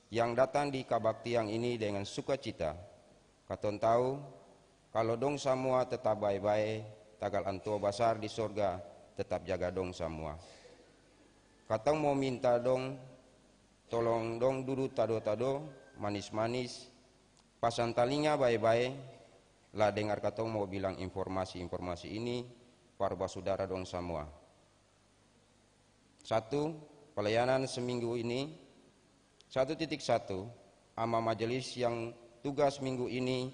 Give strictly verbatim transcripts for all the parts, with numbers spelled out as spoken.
yang datang di kabaktian ini dengan sukacita. Katong tau, kalo dong samua tetap bae-bae, tagal Antua Basar di sorga tetap jaga dong samua. Katong mo minta dong, tolong dong dudu tado-tado, manis-manis, pasang talinga bae-bae, la dengar katong mo bilang informasi-informasi ini par basudara dong samua. Satu, pelayanan seminggu ini. Satu titik satu, ama majelis yang tugas minggu ini.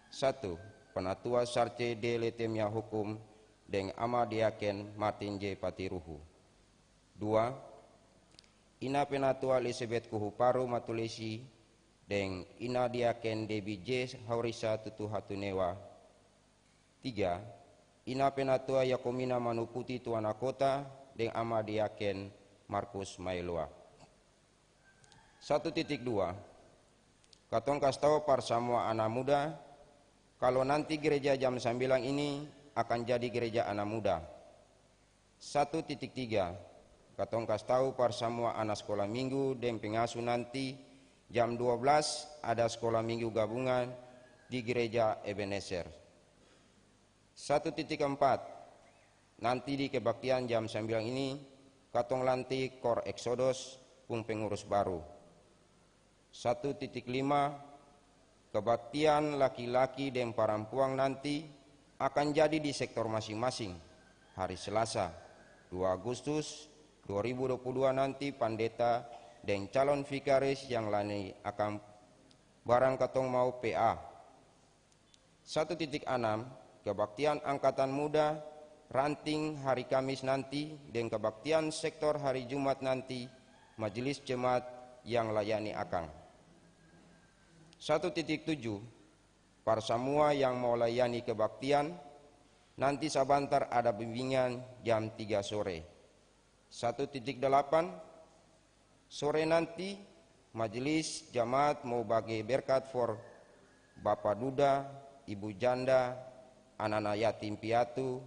Satu, Penatua Sarce D. Letemia Hukum deng Ama Diaken Martin J. Patiruhu. Dua, Ina Penatua Elisabet Kuhuparu Matulesi deng Ina Diaken Debi J. Haurisa Tutu Hatunewa. Tiga, Ina Penatua Yakomina Manuputi Tuana Kota deng Ama Diaken Markus Maeloa. Satu titik dua, katong kas tau par samua ana muda, kalo nanti gereja jam sambilang ini akan jadi gereja ana muda. Satu titik tiga, katong kas tau par samua ana skola minggu deng pengasu nanti jam dua belas ada skola minggu gabungan di gereja Ebenezer. Satu titik ampat, nanti di kebaktian jam sambilang ini, katong lantik Kor Eksodos pung pengurus baru. Satu titik lima, kebaktian laki-laki deng parampuang nanti akan jadi di sektor masing-masing, hari Selasa, dua Agustus dua ribu dua puluh dua nanti, pandeta deng calon vikaris yang lain akan barang katong mau P A. Satu titik anam, kebaktian angkatan muda ranting hari Kamis nanti deng kebaktian sektor hari Jumat nanti, majelis jemaat yang layani akang. Satu titik tujuh, par samua yang mau layani kebaktian, nanti sabantar ada bimbingan jam tiga sore. Satu titik dalapan, sore nanti, majelis jemaat mo bage berkat for Bapa Duda, Ibu Janda, ana-ana yatim piatu,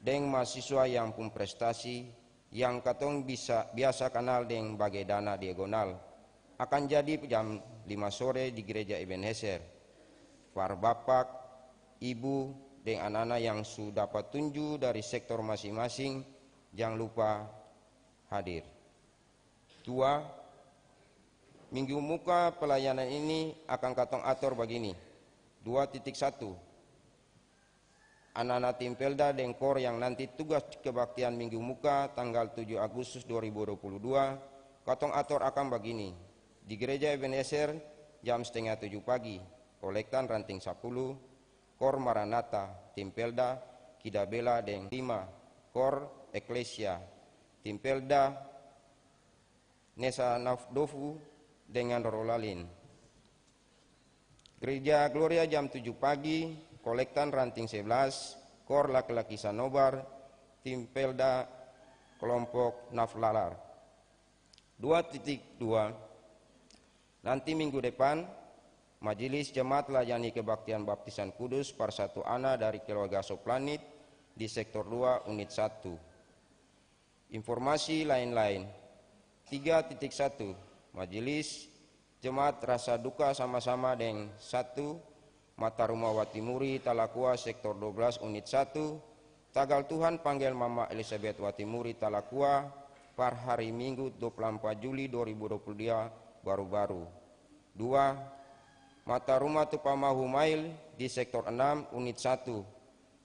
deng mahasiswa yang pung prestasi, yang katong bisa, biasa kanal deng bage dana diagonal, akan jadi jam lima sore di Gereja Ebenezer. Par bapak, ibu, deng ana-ana yang su dapa tunju dari sektor masing-masing, jang lupa hadir. Dua, minggu muka pelayanan ini akan katong ator bagini. Dua titik satu, ana-ana tim Pelda deng Kor yang nanti tugas kebaktian minggu muka tanggal tujuh Agustus dua ribu dua puluh dua, katong ator akang bagini. Di Gereja Ebenezer, jam stenga tuju pagi, kolektan ranting sapuluh, Kor Maranata, tim Pelda, Kidabela deng lima, Kor Eklesia, tim Pelda, Nesa Nafdofu dengan Rolalin. Gereja Gloria jam tujuh pagi, kolektan ranting sebelas, Kor Laki-laki Sanobar, tim Pelda, kelompok Naflalar. Dua titik dua, nanti minggu depan, majelis jemaat layani kebaktian baptisan kudus par satu ana dari keluarga Soplanit di sektor dua, unit satu. Informasi lain-lain. Tiga titik satu, majelis jemaat rasa duka sama-sama deng satu, Mata Ruma Watimuri, Talakua, sektor dua belas, unit satu, tagal Tuhan panggel Mama Elisabet Watimuri, Talakua, par hari Minggu dua puluh ampat Juli dua ribu dua puluh dua, baru-baru. Dua, Mata Ruma Tupamahu Mail di sektor enam, unit satu,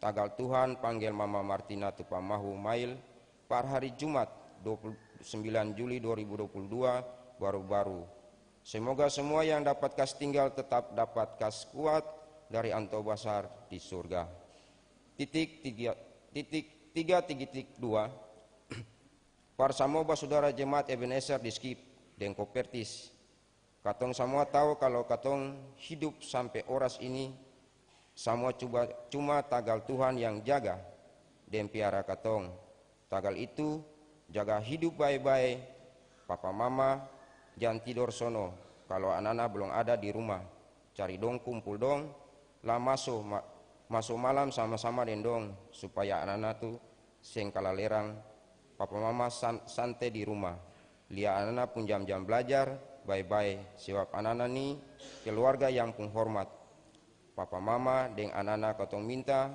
tagal Tuhan panggel Mama Martina Tupamahu Mail, par hari Jumat, dua puluh sembilan Juli dua ribu dua puluh dua, baru-baru. Semoga semua yang dapat kas tinggal tetap dapat kas kuat dari Antua Basar di surga. Titik tiga, titik tiga, titik dua, par samua basudara jemaat Ebenezer di Skip deng Kopertis. Katong samua tau kalo katong hidup sampe oras ini, samua cuba, cuma tagal Tuhan yang jaga deng piara katong. Tagal itu, jaga hidup bae-bae, papa mama, jang tidor sono kalo anana blong ada di ruma. Cari dong, kumpul dong, la maso ma-, maso malam sama-sama deng dong, supaya anana tu seng kalalerang, papa mama san-, sante di ruma. Lia anana pung jam-jam blajar bae-bae, sebab anana ni keluarga yang pung hormat. Papa mama deng anana katong minta,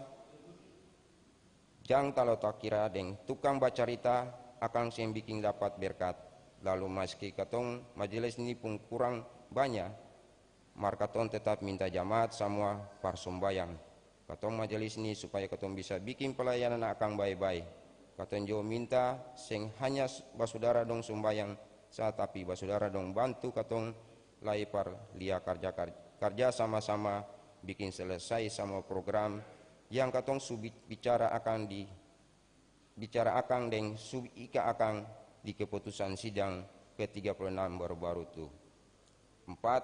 jang talalu takira deng tukang bacarita, akang seng biking dapat berkat. Lalu maski katong majelis ni pung kurang banya, mar katong tetap minta jamaat samua par sombayang. Katong majelis ni supaya katong bisa biking pelayanan akang bae-bae. Katong jua minta seng hanya s-, basudara dong sombayang sa, tapi basudara dong bantu katong lai par lia karja, kar-, karja sama-sama biking selesai samua program yang katong su bi-, bicara akang di bicara akang deng su ika akang di keputusan sidang ke tiga puluh enam baru-baru tu. Empat,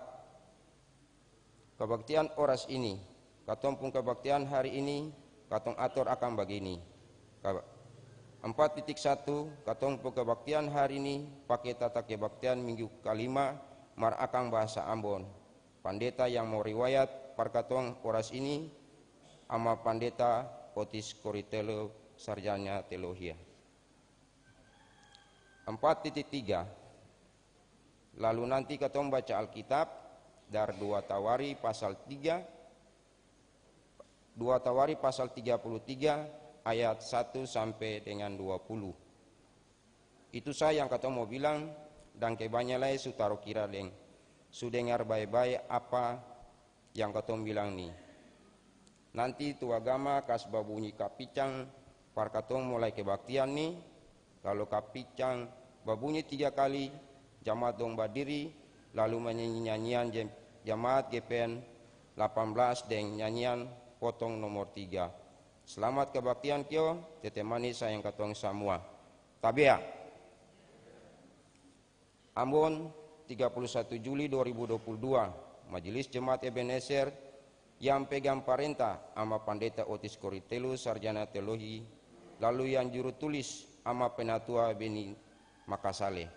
kebaktian oras ini. Katong pung kebaktian hari ini, katong ator akang bagini. Ka-, empat titik satu, katong pung kebaktian hari ini pake tata kebaktian minggu kalima, mar akang bahasa Ambon. Pandeta yang mo riwayat par katong oras ini, Ama Pandeta Otis Koritelo, Sarjana Teologia. Empat titik tiga. Lalu nanti katong baca Alkitab dari dua Tawari pasal tiga, dua Tawari pasal tiga puluh tiga ayat satu sampe dengan dua puluh. Itu sa yang katong mo bilang, dangke banya lai su tarukira deng su dengar bae-bae apa yang katong bilang ni. Nanti tu agama kas babunyi kapicang par katong mulai kebaktian ni. Lalu kapicang babunyi tiga kali, jamaat dong badiri, lalu manyanyi nyanyian jem-, jamaat G P N lapan belas deng nyanyian potong nomor tiga. Slamat kebaktian kio, tete manis sayang katong samua. Tabea. Ambon, tiga puluh satu Juli dua ribu dua puluh dua, Majelis Jemaat Ebenezer yang pegang parenta Ama Pandeta Otis Koritelu, Sarjana Teologi, lalu yang juru tulis Ama Penatua Beni Makasale.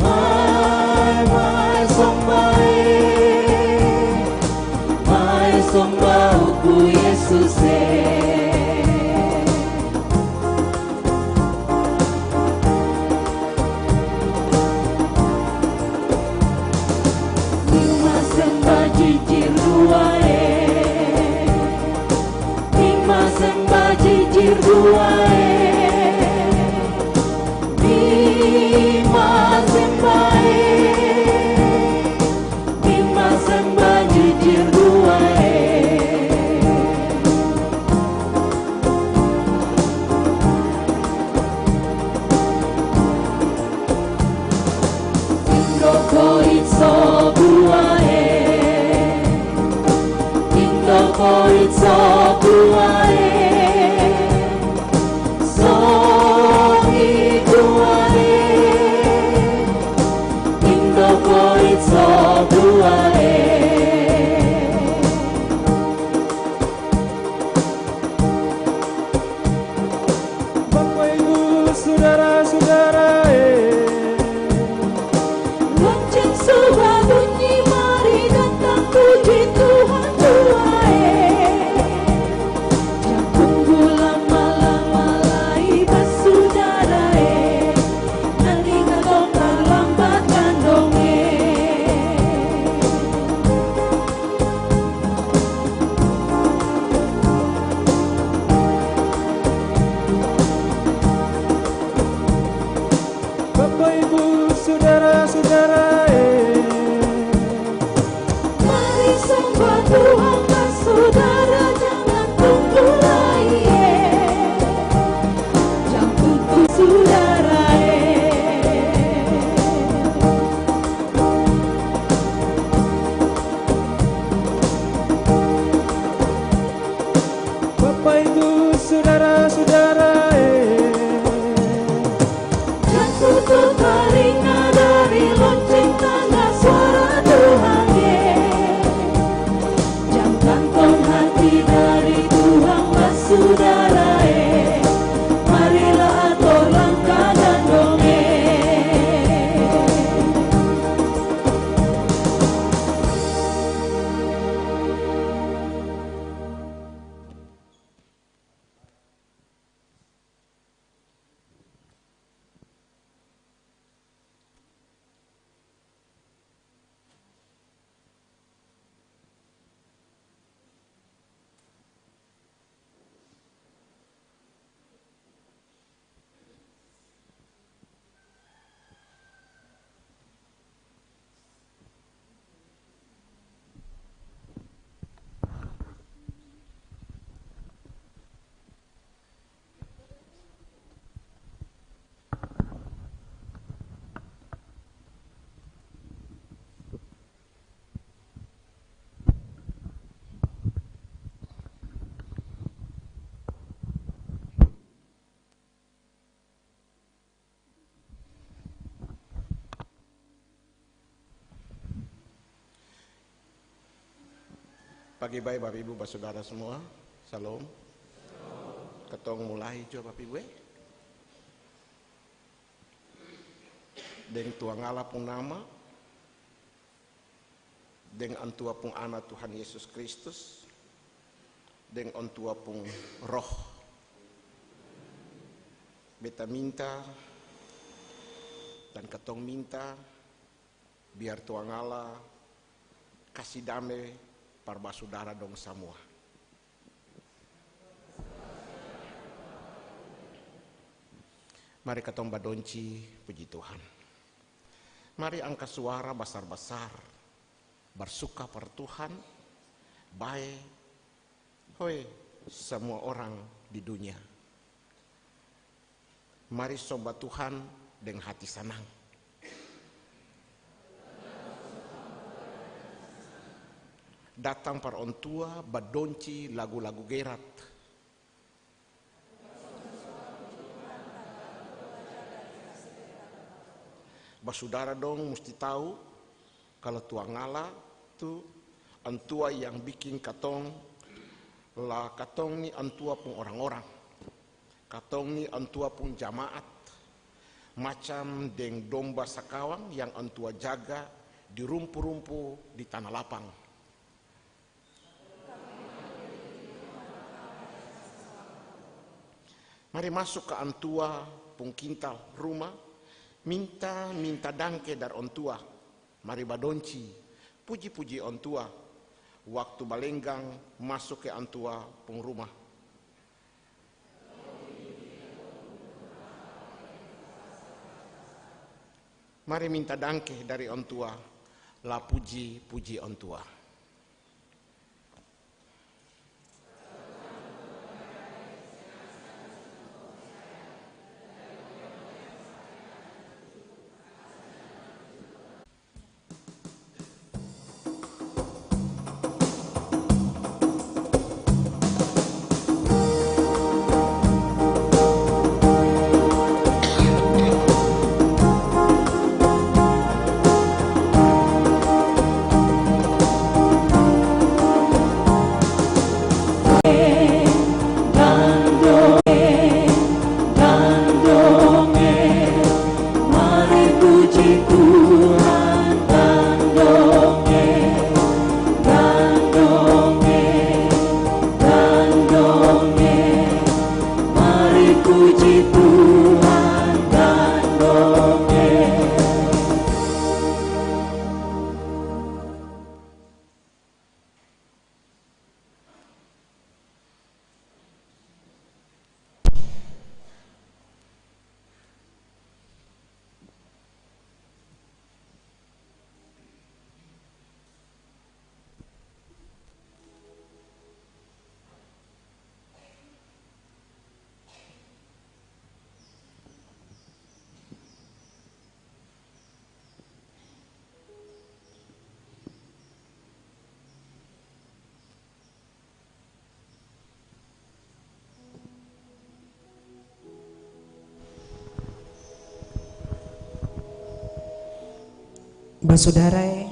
Mai, mai somba e, mai somba huku Yesus e. Nima semba jijir dua e, nima semba jijir dua e. Bima semba e, bima semba jijir dua e. Indo ko itso dua e, indo ko itso dua e. Songi dua e, indo ko itso dua e. Bapa, ibu, sudara-sudara e. Lonceng su babunyi, mari datang puji Tuhan dua e. Ibu, sudara-sudara, eh. Jang putus talinga dari lonceng tanda suara Tuhan, eh. Jang kantong hati dari Tuhan, basudara, eh. Marilah ator langkah dan dongeng. Pagi bae, Bapak Ibu, basudara samua. Salam. Katong mulai jua, Bapak Ibu, e. Deng Tuangala pung nama, deng Antua pung Ana Tuhan Yesus Kristus, deng Antua pung Roh. Beta minta, dan katong minta, biar Tuangala kasi dame par basudara dong samua. Mari katong badonci, puji Tuhan. Mari angka suara basar-basar, barsuka par Tuhan, bae, hoe, samua orang di dunia. Mari somba Tuhan deng hati sanang. Datang par Antua badonci lagu-lagu gerat. Basudara dong musti tau, kalo Tuangala tu Antua yang biking katong, la katong ni Antua pung orang-orang, katong ni Antua pung jamaat, macam deng domba sakawang yang Antua jaga di rumpu-rumpu di tana lapang. Mari maso ka Antua pung kintal ruma, minta, minta dangke dari Antua. Mari badonci, puji-puji Antua, waktu balenggang maso ke Antua pung ruma. Mari minta dangke dari Antua, la puji-puji Antua. Basudara e,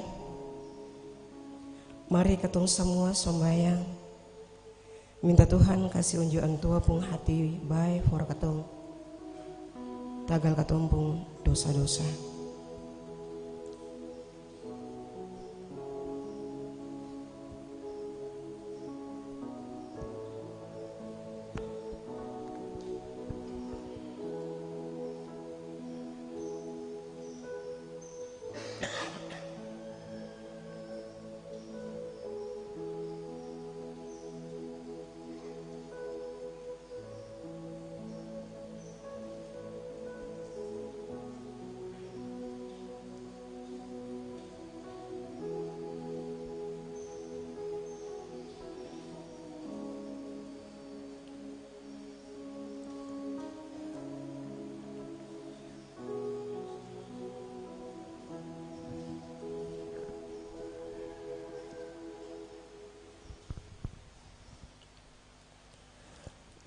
mari katong samua sombayang, minta Tuhan kasi unju antua pung hati bae for katong, tagal katong pung dosa-dosa.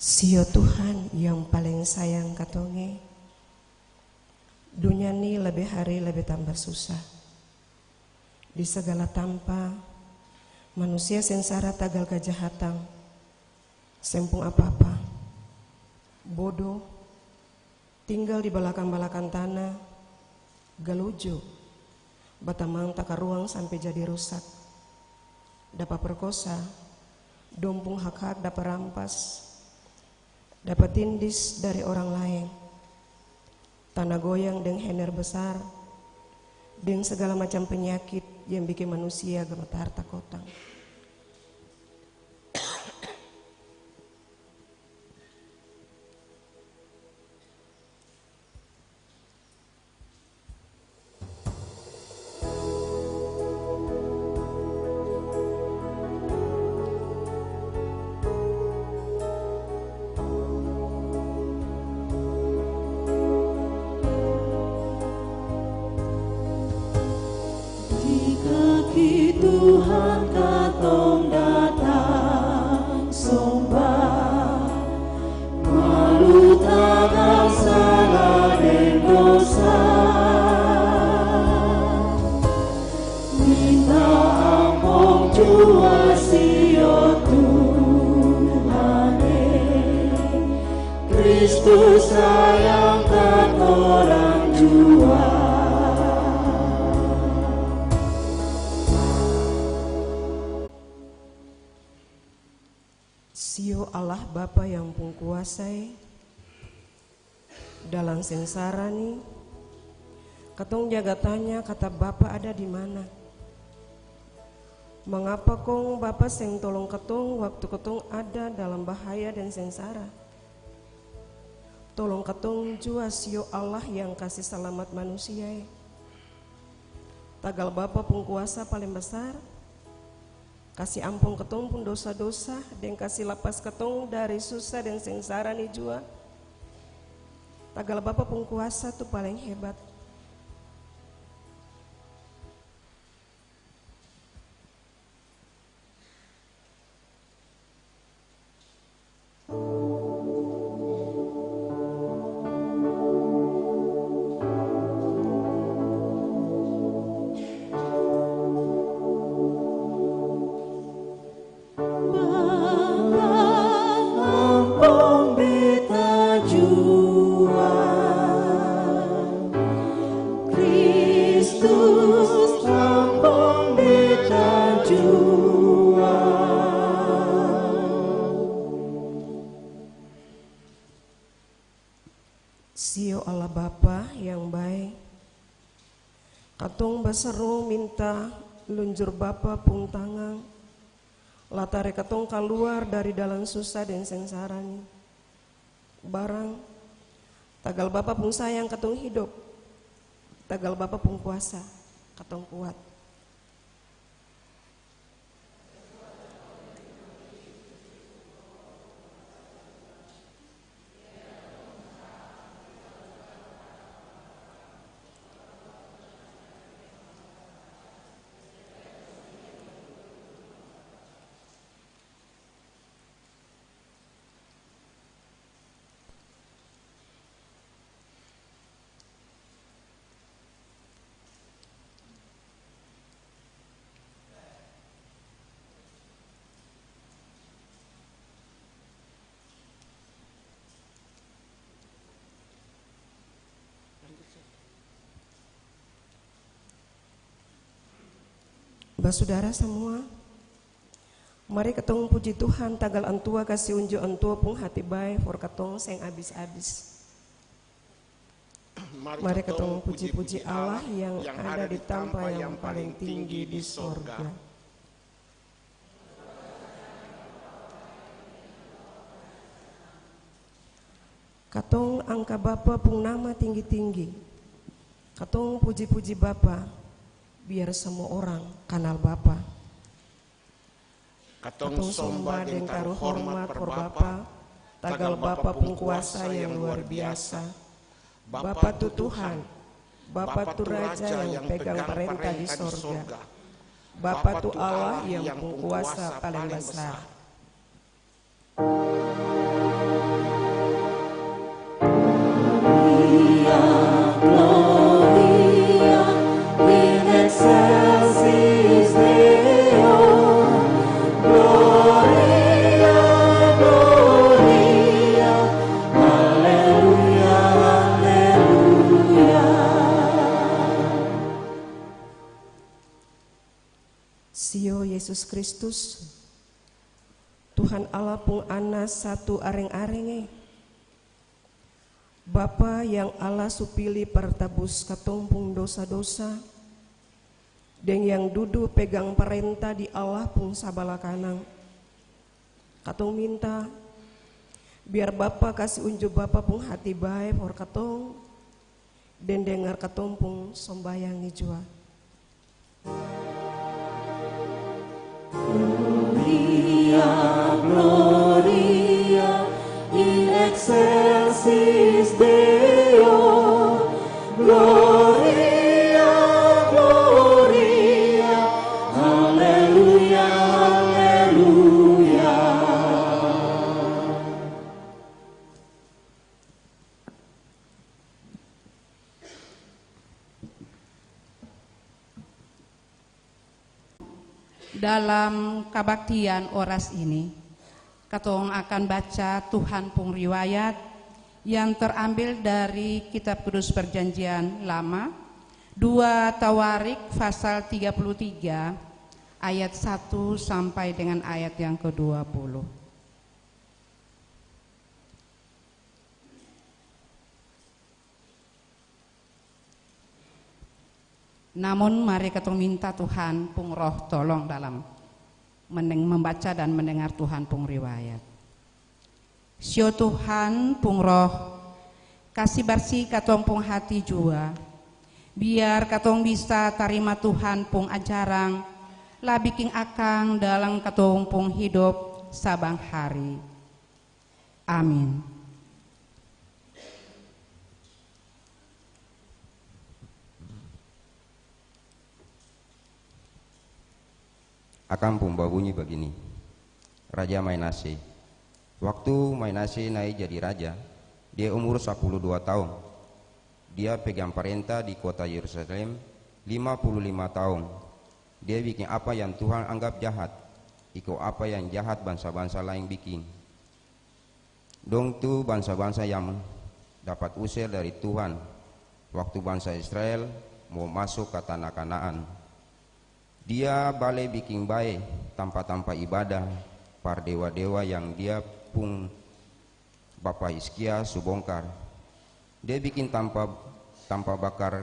Sio Tuhan yang paleng sayang katong e, dunia ni lebe hari lebe tamba susa. Di sagala tampa, manusia sengsara tagal kajahatan, seng pung apa-apa, bodo, tinggal di balakang-balakang tana, galuju, batamang takaruang sampe jadi rusak, dapa perkosa, dong pung hak-hak dapa rampas, dapa tindis dari orang laeng, tana goyang deng hener besar, deng sagala macam penyakit yang biking manusia gamatar takotang. Di kaki Tuhan katong datang somba, malu tagal sala deng dosa. Minta ampong jua sio Tuhan e, Kristus sayang katorang jua. Sio Allah Bapa yang pung kuasa e, dalam sengsara ni, katong jaga tanya kata Bapa ada di mana? Mangapa kong Bapa seng tolong katong waktu katong ada dalam bahaya deng sengsara? Tolong katong jua sio Allah yang kasi salamat manusia e. Tagal Bapa pung kuasa paleng basar, kasi ampong katong pung dosa-dosa, deng kasi lapas katong dari susa deng sengsara ni jua. Tagal Bapa pung kuasa tu paleng hebat. Bapa ampong beta jua, Kristus ampong beta jua. Sio Allah Bapa yang bae, katong baseru minta lunjur Bapa pung tangang, la tarik katong kaluar dari dalam susa deng sengsara ni. Barang tagal Bapa pung sayang katong hidop, tagal Bapa pung kuasa katong kuat. Sudara samua, mari katong puji Tuhan tagal Antua kasi unju Antua pung hati bae for katong seng abis-abis. Mari katong puji-puji Allah yang ada di tampa yang paling tinggi di sorga. Katong angka Bapa pung nama tinggi-tinggi. Katong puji-puji Bapa, biar samua orang kanal Bapa. Katong somba deng taru hormat par Bapa, tagal Bapa pung kuasa yang luar biasa. Bapa tu Tuhan, Bapa tu Raja yang pegang parenta di sorga. Bapa tu Allah yang pung kuasa paleng basar. Gloria, Gloria in excelsis Deo. Gloria, Gloria, Alleluia, Alleluia. Sio Yesus Kristus, Tuhan Allah pung Ana satu areng-areng e. Bapa yang Allah su pili par tabus katong pung dosa-dosa, deng yang dudu pegang parenta di Allah pung sabala kanang. Katong minta, biar Bapa kasi unju Bapa pung hati bae for katong, deng dengar katong pung sombayang ni jua. Gloria, Gloria in excelsis Deo. Gloria, Gloria, Alleluia, Alleluia. Dalam kabaktian oras ini, katong akan baca Tuhan pung riwayat yang terambil dari Kitab Kudus Perjanjian Lama, dua Tawarik pasal tiga puluh tiga ayat satu sampai dengan ayat yang kedua puluh. Namun, mari katong minta Tuhan pung Roh tolong dalam mendeng-, membaca dan mendengar Tuhan pung riwayat. Sio Tuhan pung Roh, kasi barsi katong pung hati jua, biar katong bisa tarima Tuhan pung ajaran, la biking akang dalam katong pung hidop sabang hari. Amin. Akang pung babunyi bagini, Raja Manasye. Waktu Manasye nae jadi raja, dia umur sapuluh dua taong. Dia pegang parenta di kota Yerusalem lima puluh lima taong. Dia biking apa yang Tuhan anggap jahat, iko apa yang jahat bansa-bansa laeng biking. Dong tu bansa-bansa yang dapat user dari Tuhan waktu bansa Israel mo maso ka tana Kanaan. Dia bale biking bae tampa-tampa ibada par dewa-dewa yang dia pung bapa Hizkia su bongkar. Dia biking tampa, tampa bakar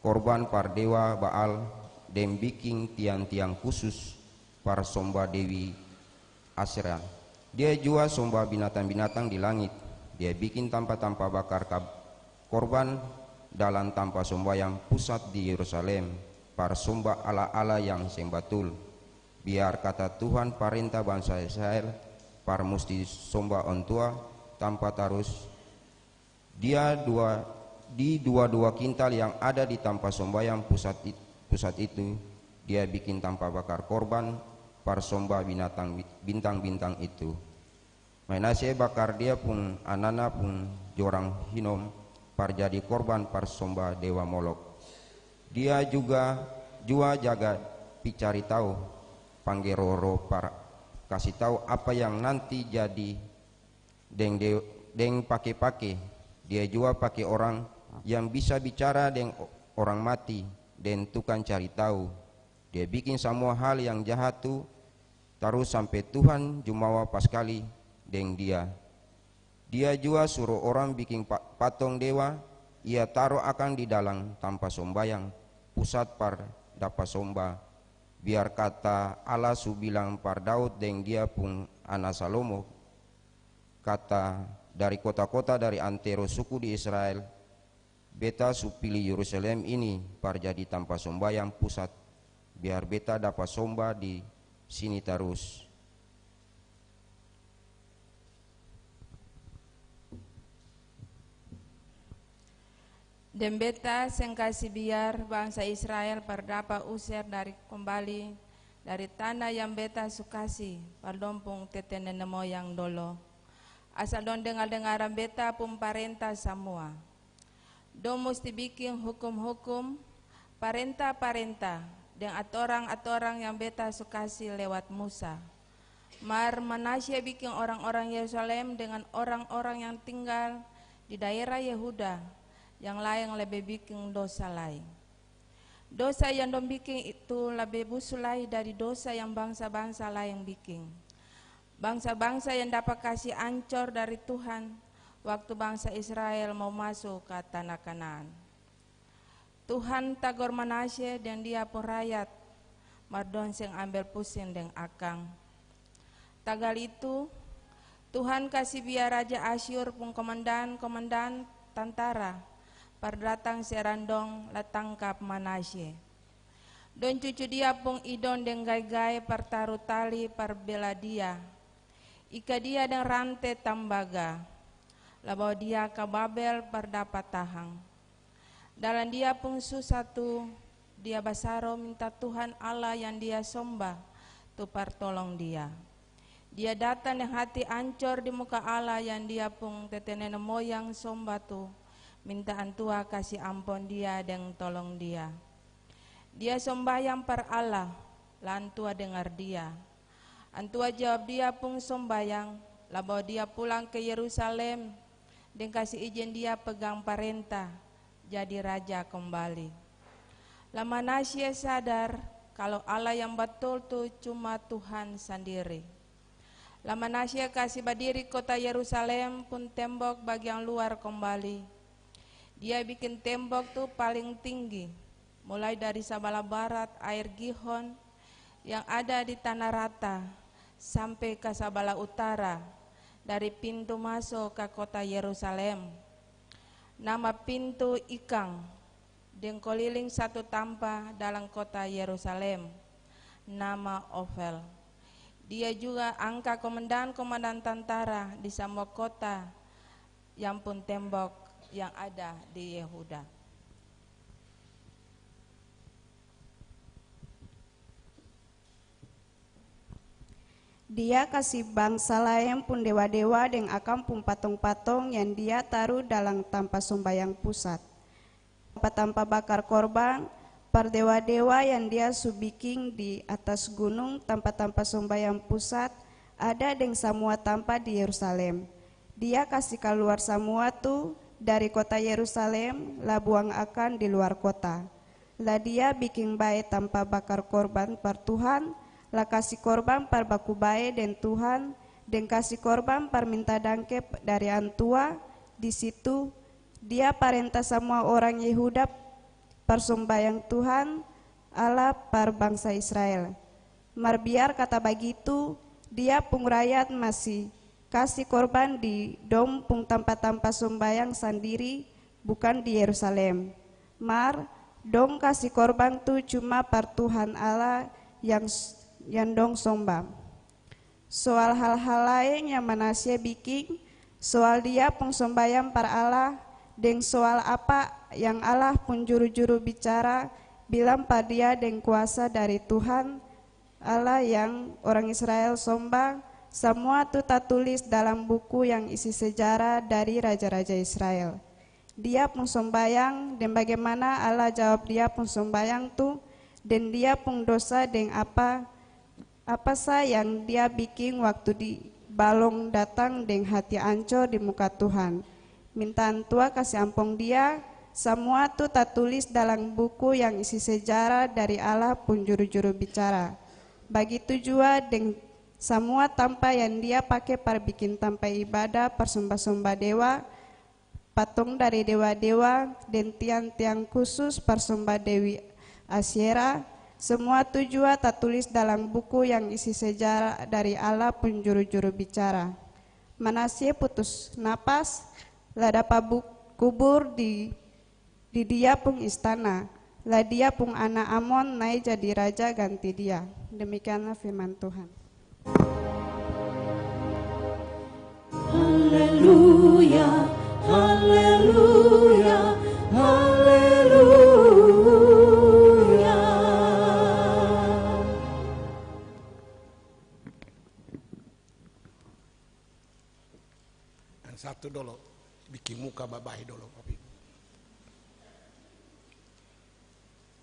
korban par dewa Baal deng biking tiang-tiang kusus par somba dewi Asyera. Dia jua somba binatang-binatang di langit. Dia biking tampa-tampa bakar kab-, korban dalam tampa sombayang pusat di Yerusalem par somba ala-ala yang seng batul. Biar kata Tuhan parenta bansa Israel par musti somba Antua tampa tarus. Dia dua, di dua-dua kintal yang ada di tampa sombayang pusat it-, pusat itu, dia biking tampa bakar korban par somba binatang bi-, bintang-bintang itu. Manasye bakar dia pung anana pung jorang Hinom par jadi korban par somba dewa Molok. Dia juga jua jaga pi cari tau, pangge roh-roh par kasi tau apa yang nanti jadi deng de-, deng pake-pake. Dia jua pake orang yang bisa bicara deng o-, orang mati deng tukang cari tau. Dia biking samua hal yang jaha tu tarus sampe Tuhan jumawa paskali deng dia. Dia jua suru orang biking pa-, patong dewa, ia taru akang di dalang tampa sombayang pusat par dapa somba. Biar kata Allah su bilang par Daud deng dia pung ana Salomo, kata, "Dari kota-kota, dari antero suku di Israel, Beta su pili Yerusalem ini par jadi tampa sombayang pusat, biar Beta dapa somba di sini tarus." Deng Beta seng kasi biar bangsa Israel par dapa user dari kombali dari tana yang Beta su kasi par dong pung tete nene moyang dolo. Asal dong dengar-dengaran Beta pung parenta samua. Dong musti biking hukum-hukum, parenta-parenta, deng atorang-atorang yang Beta su kasi lewat Musa. Mar Manasye biking orang-orang Yerusalem dengan orang-orang yang tinggal di daera Yehuda yang laeng lebe biking dosa lai. Dosa yang dong biking itu lebe busu lai dari dosa yang bangsa-bangsa laeng biking. Bangsa-bangsa yang dapa kasi ancor dari Tuhan waktu bangsa Israel mo maso ka tana Kanaan. Tuhan tagor Manasye deng dia pung rayat, mar dong seng ambe pusing deng akang. Tagal itu, Tuhan kasi biar raja Asyur pung komandan-komandan tantara par datang serang dong la tangkap Manasye. Dong cucu dia pung idong deng gae-gae par taru tali par bela dia. Ika dia deng rante tambaga, la bawa dia ka Babel par dapa tahang. Dalam dia pung susa tu, dia basaro minta Tuhan Allah yang dia somba tu par tolong dia. Dia datang deng hati ancor di muka Allah yang dia pung tete nene moyang somba tu, minta Antua kasi ampong dia deng tolong dia. Dia sombayang par Allah, la Antua dengar dia. Antua jawab dia pung sombayang, la bawa dia pulang ke Yerusalem, deng kasi ijin dia pegang parenta, jadi raja kombali. La Manasye sadar kalu Allah yang batul tu cuma Tuhan sandiri. La Manasye kasi badiri kota Yerusalem pung tembok bagian luar kombali. Dia biking tembok tu paling tinggi, mulai dari sabala barat aer Gihon yang ada di tana rata, sampe ka sabala utara, dari pintu maso ka kota Yerusalem. Nama pintu ikang, deng koliling satu tampa dalam kota Yerusalem, nama Ofel. Dia juga angka komandan-komandan tantara di samua kota yang pung tembok yang ada di Yehuda. Dia kasi bangsa laeng pung dewa-dewa deng akang pung patong-patong yang dia taru dalam tampa sombayang pusat, tampa-tampa bakar korban par dewa-dewa yang dia su biking di atas gunung, tampa-tampa sombayang pusat ada deng samua tampa di Yerusalem. Dia kasi kaluar samua tu dari kota Yerusalem, la buang akang di luar kota. La dia biking bae tampa bakar korban par Tuhan, la kasi korban par baku bae deng Tuhan, deng kasi korban par minta dangke dari Antua. Di situ, dia parenta samua orang Yehuda par sombayang Tuhan Allah par bangsa Israel. Mar biar kata bagitu, dia pung rayat masi kasi korban di dong pung tampa-tampa sombayang sandiri, bukang di Yerusalem. Mar dong kasi korban tu cuma par Tuhan Allah yang s-, yang dong somba. Soal hal-hal laeng yang Manasye biking, soal dia pung sombayang par Allah, deng soal apa yang Allah pung juru-juru bicara bilang par dia deng kuasa dari Tuhan, Allah yang orang Israel somba, samua tu tatulis dalam buku yang isi sejarah dari raja-raja Israel. Dia pung sombayang, deng bagimana Allah jawab dia pung sombayang tu, deng dia pung dosa, deng apa, apa sa yang dia biking waktu di balong datang deng hati ancor di muka Tuhan. Minta Antua kasi ampong dia, Samua tu tatulis dalam buku yang isi sejarah dari Allah pung juru-juru bicara. Bagitu jua deng samua tampa yang Dia pake par biking tampa ibada, parsomba-somba dewa, patong dari dewa-dewa, deng tiang-tiang khusus parsomba dewi Asyera, samua tu jua tatulis dalam buku yang isi sejarah dari Allah pung juru-juru bicara. Manasye putus napas, la dapa bu-, kubur di, di dia pung istana, la dia pung ana Amon nae jadi raja ganti dia. Demikianlah firman Tuhan. Haleluya, haleluya, haleluya. Yang satu dolo, biking muka bae-bae dolo, Bapak Ibu.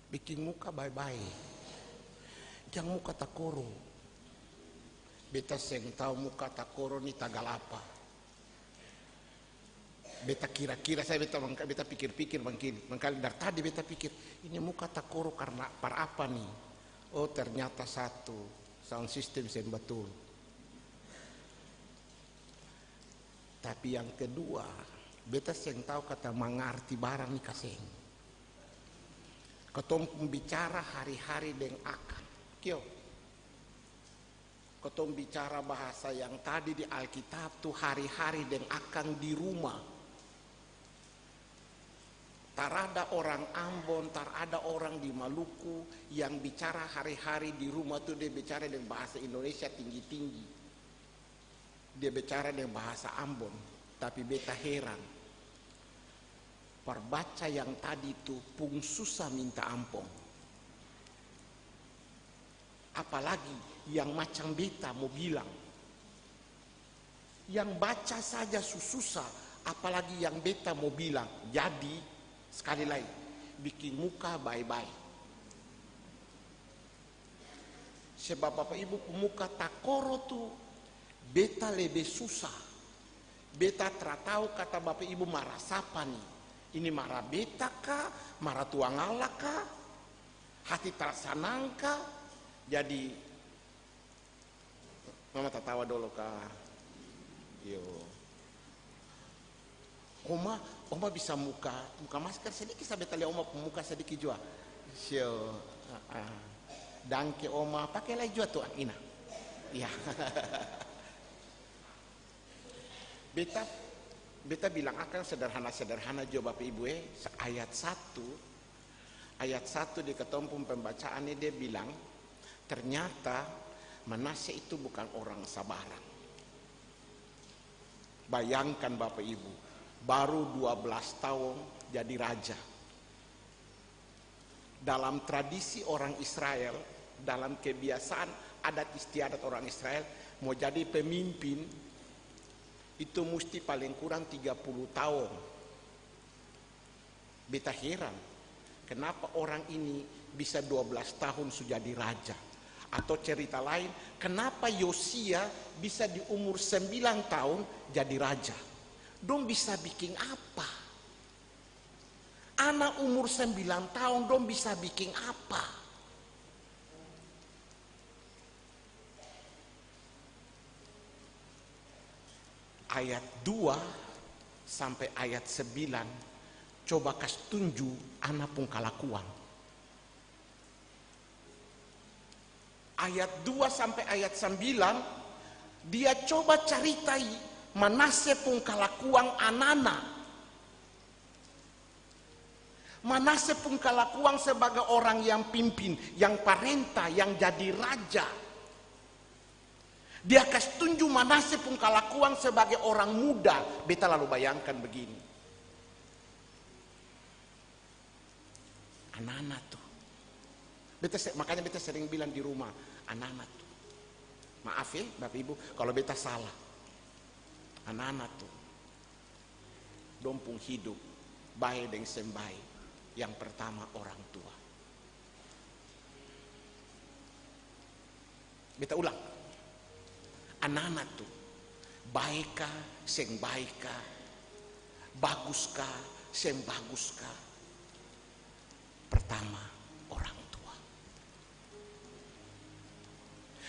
Biking muka bae-bae. Jang muka takoro. Beta seng tau muka takoro ni tagal apa. Beta kira-kira, saya beta mangka-, beta pikir-pikir mangkali, mangkali dari tadi beta pikir, "Ini muka takoro karna par apa ni?" Oh, ternyata satu, sound system seng batul. Tapi yang kedua, beta seng tau kata mangarti barang ni ka seng. Katong pung bicara hari-hari deng akang. Kio. Katong bicara bahasa yang tadi di Alkitab tu hari-hari deng akang di rumah. Tarada orang Ambon, tarada orang di Maluku yang bicara hari-hari di rumah tu dia bicara deng bahasa Indonesia tinggi-tinggi. Dia bicara deng bahasa Ambon, tapi beta heran. Parbaca yang tadi tu pung susah minta ampong. Apalagi yang macam beta mo bilang. Yang baca saja su susah, apalagi yang beta mo bilang. Jadi, skali lai, biking muka bae-bae. Sebab Bapak Ibu pung muka takoro tu, beta lebe susah. Beta tra tau kata Bapak Ibu mara sapa ni. Ini mara beta ka, mara tuangalla ka, hati tra sanang ka. Jadi, Mama tatawa dolo ka. Iyo. Oma, Oma bisa muka, muka masker sadiki sa beta lia Oma pung muka sadiki jua. Sio, ah, ah. Dangke Oma, pake lai jua tu, Ina. Iya. Beta, beta bilang akang sederhana-sederhana jua Bapak Ibu, eh. Sa-, ayat satu, ayat satu di katong pung pembacaan ni dia bilang, ternyata Manasye itu bukan orang sabarang. Bayangkan Bapak Ibu, baru dua belas taong jadi raja. Dalam tradisi orang Israel, dalam kebiasaan adat istiadat orang Israel, mo jadi pemimpin itu musti paling kurang tiga puluh taong. Beta heran, kenapa orang ini bisa dua belas tahun su jadi raja? Atau cerita lain, kenapa Yosia bisa di umur sembilan tahun jadi raja? Dong bisa biking apa? Ana umur sembilan tahun, dong bisa biking apa? Ayat dua sampe ayat sembilan, coba kas tunju ana pung kalakuang. Ayat dua sampe ayat sambilan, dia coba caritai Manasye pung kalakuang anana. Manasye pung kalakuang sebagai orang yang pimpin, yang parenta, yang jadi raja. Dia kas tunju Manasye pung kalakuang sebagai orang muda. Beta lalu bayangkan begini. Anana tu. Beta se-, makanya beta sering bilang di rumah, anana tu. Maaf e, Bapak Ibu, kalo beta salah. Anana tu. Dong pung hidup, bae deng seng bae. Yang pertama orang tua. Beta ulang. Anana tu, bae ka, seng bae ka, bagus ka, seng bagus ka, Pertama, orang tua.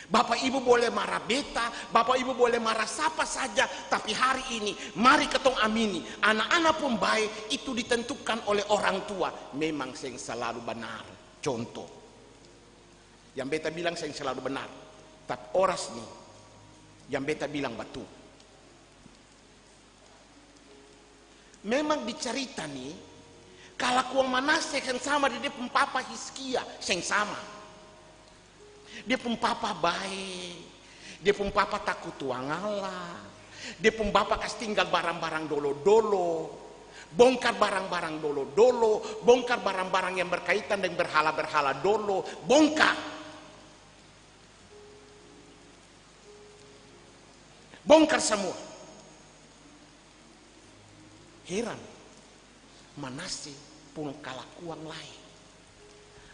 Bapak Ibu boleh marah beta, Bapak Ibu boleh marah sapa saja, tapi hari ini mari katong amini, ana-ana pung bae itu ditentukan oleh orang tua. Memang seng salalu banar. Contoh, yang beta bilang seng salalu banar, tapi oras ni yang beta bilang batul. Memang di carita ni, kalakuang Manasye seng sama deng dia pung papa Hizkia, seng sama. Dia pung papa bae, dia pung papa taku Tuangalla, dia pung bapa kas tinggal barang-barang dolo-dolo, bongkar barang-barang dolo-dolo, bongkar barang-barang yang berkaitan deng berhala-berhala dolo, bongkar. Bongkar samua. Heran, Manasye pung kalakuang laeng.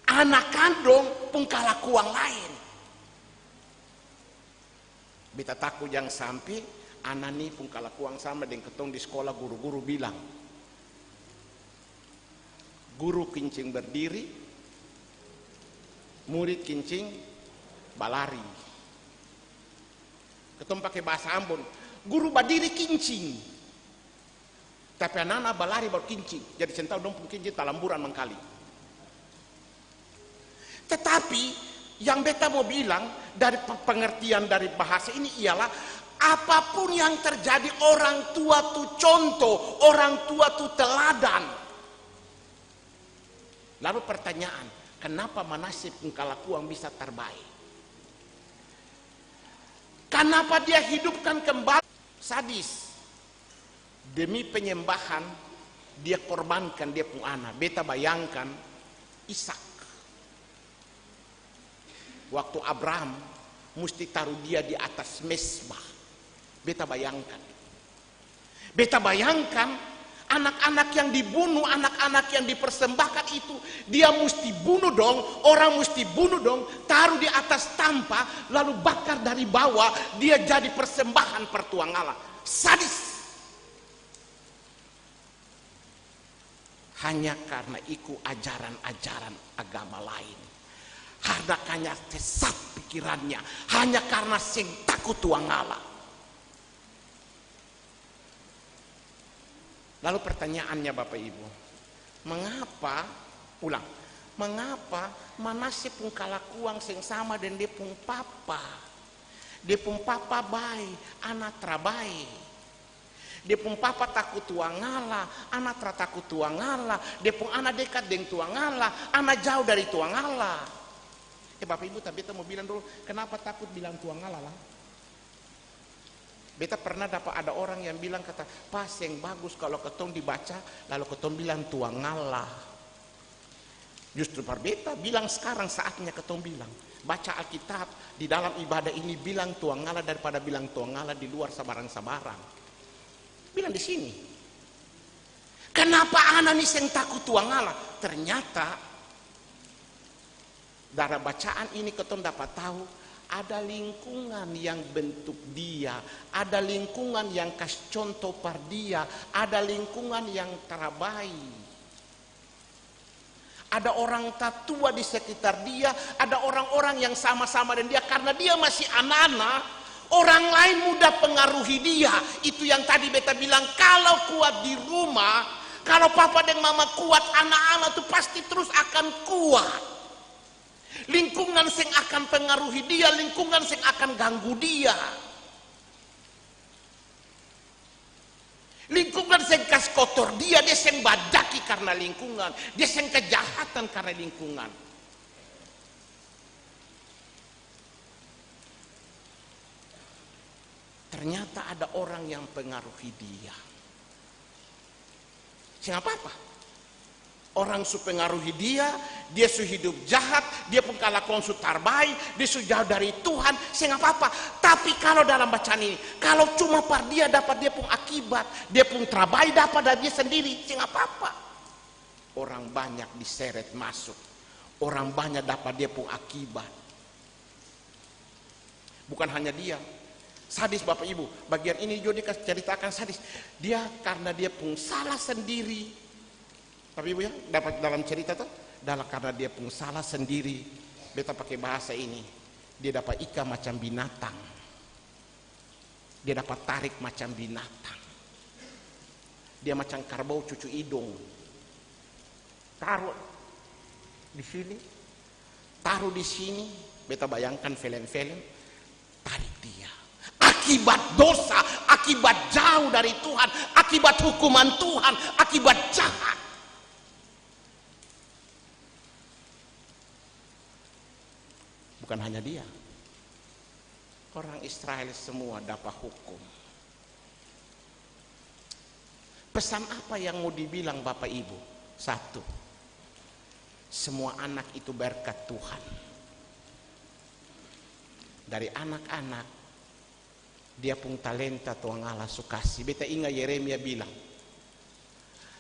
Ana kandong pung kalakuang laeng. Beta taku jang sampe ana ni pung kalakuang sama deng katong di skola, guru-guru bilang, guru kincing berdiri, murid kincing balari. Katong pake bahasa Ambon, guru badiri kincing, tapi ana-ana balari baru kincing. Jadi seng tau dong pung kincing talamburan mangkali. Tetapi yang beta mo bilang dari pe-, pengertian dari bahasa ini ialah, apapun yang terjadi, orang tua tu contoh, orang tua tu teladan. Lalu pertanyaan, kenapa Manasye pung kalakuang bisa tarbae? Kanapa dia hidupkan kembali? Sadis. Demi penyembahan, dia korbankan dia pung ana. Beta bayangkan Ishak. Waktu Abraham musti taru dia di atas mezbah. Beta bayangkan. Beta bayangkan, anak-anak yang dibunuh, anak-anak yang dipersembahkan itu, dia musti bunuh dong, orang musti bunuh dong, taru di atas tampa, lalu bakar dari bawah, dia jadi persembahan par Tuangalla. Sadis. Hanya karna iko ajaran-ajaran agama lain. Hanya karna sesat pikirannya, hanya karna seng taku Tuangalla. Lalu pertanyaannya, Bapak Ibu, mengapa, ulang, mengapa Manasye pung kalakuang seng sama deng dia pung papa? Dia pung papa bae, ana tra bae. Dia pung papa taku Tuangalla, ana tra taku Tuangalla. Dia pung ana dekat deng Tuangalla, ana jao dari Tuangalla. Eh, Bapak Ibu, tapi beta mo bilang dolo, kenapa takut bilang Tuangalla la? Beta pernah dapa ada orang yang bilang kata, "Pa, seng bagus kalo katong dibaca, lalu katong bilang Tuangalla." Justru par beta bilang, skarang saatnya katong bilang. Baca Alkitab, di dalam ibadah ini bilang Tuangalla daripada bilang Tuangalla di luar sabarang-sabarang. Bilang di sini. Kanapa ana ni seng taku Tuangalla? Ternyata, dari bacaan ini katong dapa tau, ada lingkungan yang bentuk dia, ada lingkungan yang kas contoh par dia, ada lingkungan yang tara bae. Ada orang tatua di sekitar dia, ada orang-orang yang sama-sama deng dia, karna dia masih ana-ana, orang lain mudah pengaruhi dia. Itu yang tadi beta bilang, kalo kuat di rumah, kalo papa deng mama kuat, ana-ana tu pasti trus akan kuat. Lingkungan seng akan pengaruhi dia, lingkungan seng akan ganggu dia. Lingkungan seng kas kotor dia, dia seng badaki karna lingkungan, dia seng kejahatan karna lingkungan. Ternyata ada orang yang pengaruhi dia. Seng apa-apa. Orang su pengaruhi dia, dia su hidup jahat, dia pung kalakuan su tarbae, dia su jauh dari Tuhan, seng apa-apa. Tapi kalo dalam bacaan ini, kalo cuma par dia dapa dia pung akibat, dia pung tarbae dapa dari dia sandiri, seng apa-apa. Orang banyak diseret masuk, orang banyak dapa dia pung akibat. Bukan hanya dia. Sadis, Bapak Ibu. Bagian ini juga dia kas-, ceritakan sadis. Dia karna dia pung salah sendiri. Bapak Ibu ya, dapat dalam cerita tuh. Adalah karna dia pung salah sendiri, beta pake bahasa ini, dia dapa ika macam binatang, dia dapa tarik macam binatang, dia macam karbau cucu idong, taru di sini, taru di sini, beta bayangkan felem-felem, tarik dia. Akibat dosa, akibat jauh dari Tuhan, akibat hukuman Tuhan, akibat jahat. Bukan hanya dia. Orang Israel semua dapa hukum. Pesan apa yang mau dibilang Bapak Ibu? Satu, semua anak itu berkat Tuhan. Dari anak-anak, dia pung talenta Tuhan Allah su kasi. Beta inga Yeremia bilang,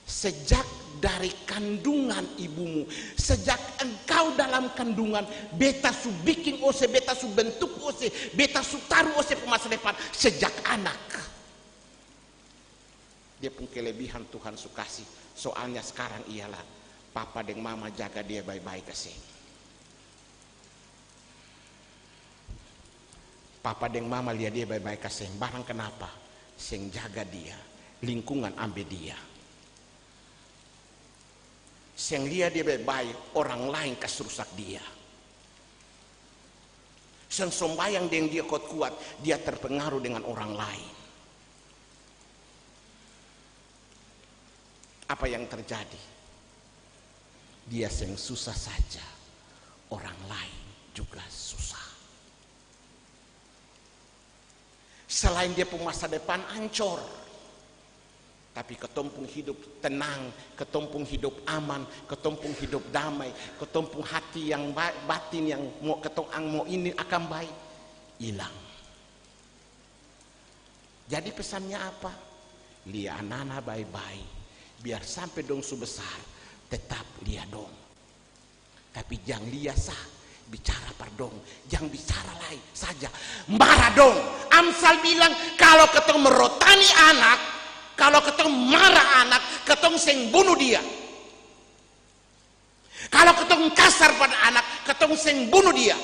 "Sejak dari kandungan ibumu, sejak engkau dalam kandungan, beta su biking ose, beta su bentuk ose, beta su taru ose pung masa depan, sejak anak." Dia pung kelebihan Tuhan su kasi. Soalnya skarang ialah papa deng mama jaga dia bae-bae ka seng. Papa deng mama lia dia bae-bae ka seng. Barang kenapa? Seng jaga dia. Lingkungan ambe dia. Seng lia dia bae-bae, orang laeng kas rusak dia. Seng sombayang deng dia kuat-kuat, dia terpengaruh dengan orang laeng. Apa yang terjadi? Dia seng susah saja, orang laeng juga susah. Selain dia pung masa depan ancor, tapi katong pung hidup tenang, katong pung hidup aman, katong pung hidup damai, katong pung hati yang ba-, batin yang mo katong ang mo ini akang bae, ilang. Jadi pesannya apa? Lia anana bae-bae, biar sampe dong su besar, tetap lia dong. Tapi jang lia sa, bicara par dong, jang bicara lai saja, mara dong. Amsal bilang, kalo katong merotani anak, kalo katong mara anak, katong seng bunu dia. Kalo katong kasar pada anak, katong seng bunu dia.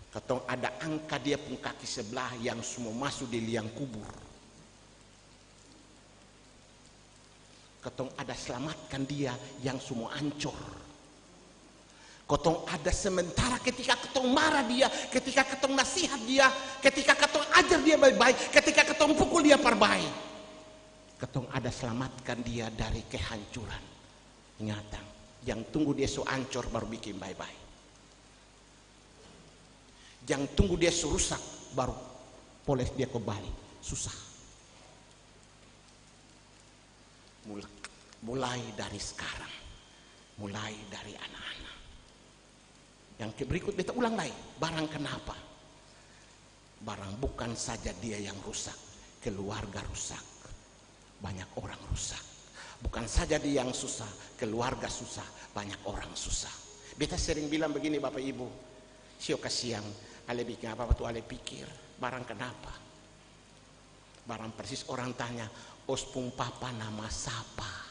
Katong ada angka dia pung kaki sebelah yang su mo maso di liang kubur. Katong ada slamatkan dia yang su mo ancor. Katong ada sementara ketika katong mara dia, ketika katong nasihat dia, ketika katong ajar dia bae-bae, ketika katong pukul dia par bae. Katong ada slamatkan dia dari kehancuran. Ingatang, jang tunggu dia su ancor baru biking bae-bae. Jang tunggu dia su rusak baru poles dia kembali. Susah. Mul-, mulai dari skarang. Mulai dari ana-ana. Yang ke-, berikut beta ulang lai, barang kenapa? Barang bukan saja dia yang rusak, keluarga rusak, banyak orang rusak. Bukan saja dia yang susah, keluarga susah, banyak orang susah. Beta sering bilang begini, Bapak Ibu, sio kasiang, ale biking apa-apa tu ale pikir, barang kenapa? Barang persis orang tanya, "Os pung papa nama sapa?"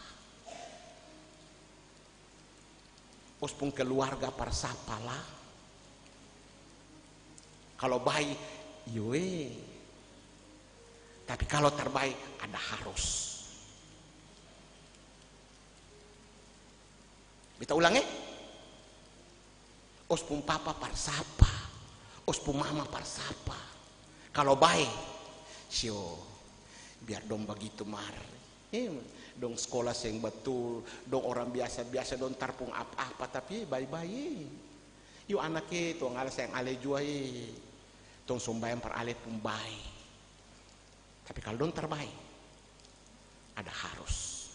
Os pung keluarga par sapa la? Kalo bae, iyo e. Tapi kalo tar bae, ada harus. Beta ulang e. Os pung papa par sapa? Os pung mama par sapa? Kalo bae, sio, biar dong bagitu mar. Eh, dong skola seng batul, dong orang biasa-biasa, dong tar pung apa-apa, tapi bae-bae. Yu anak e, Tuang Allah sayang ale jua e. Tong sombayang par ale pung bae. Tapi kalo dong tar bae, ada harus.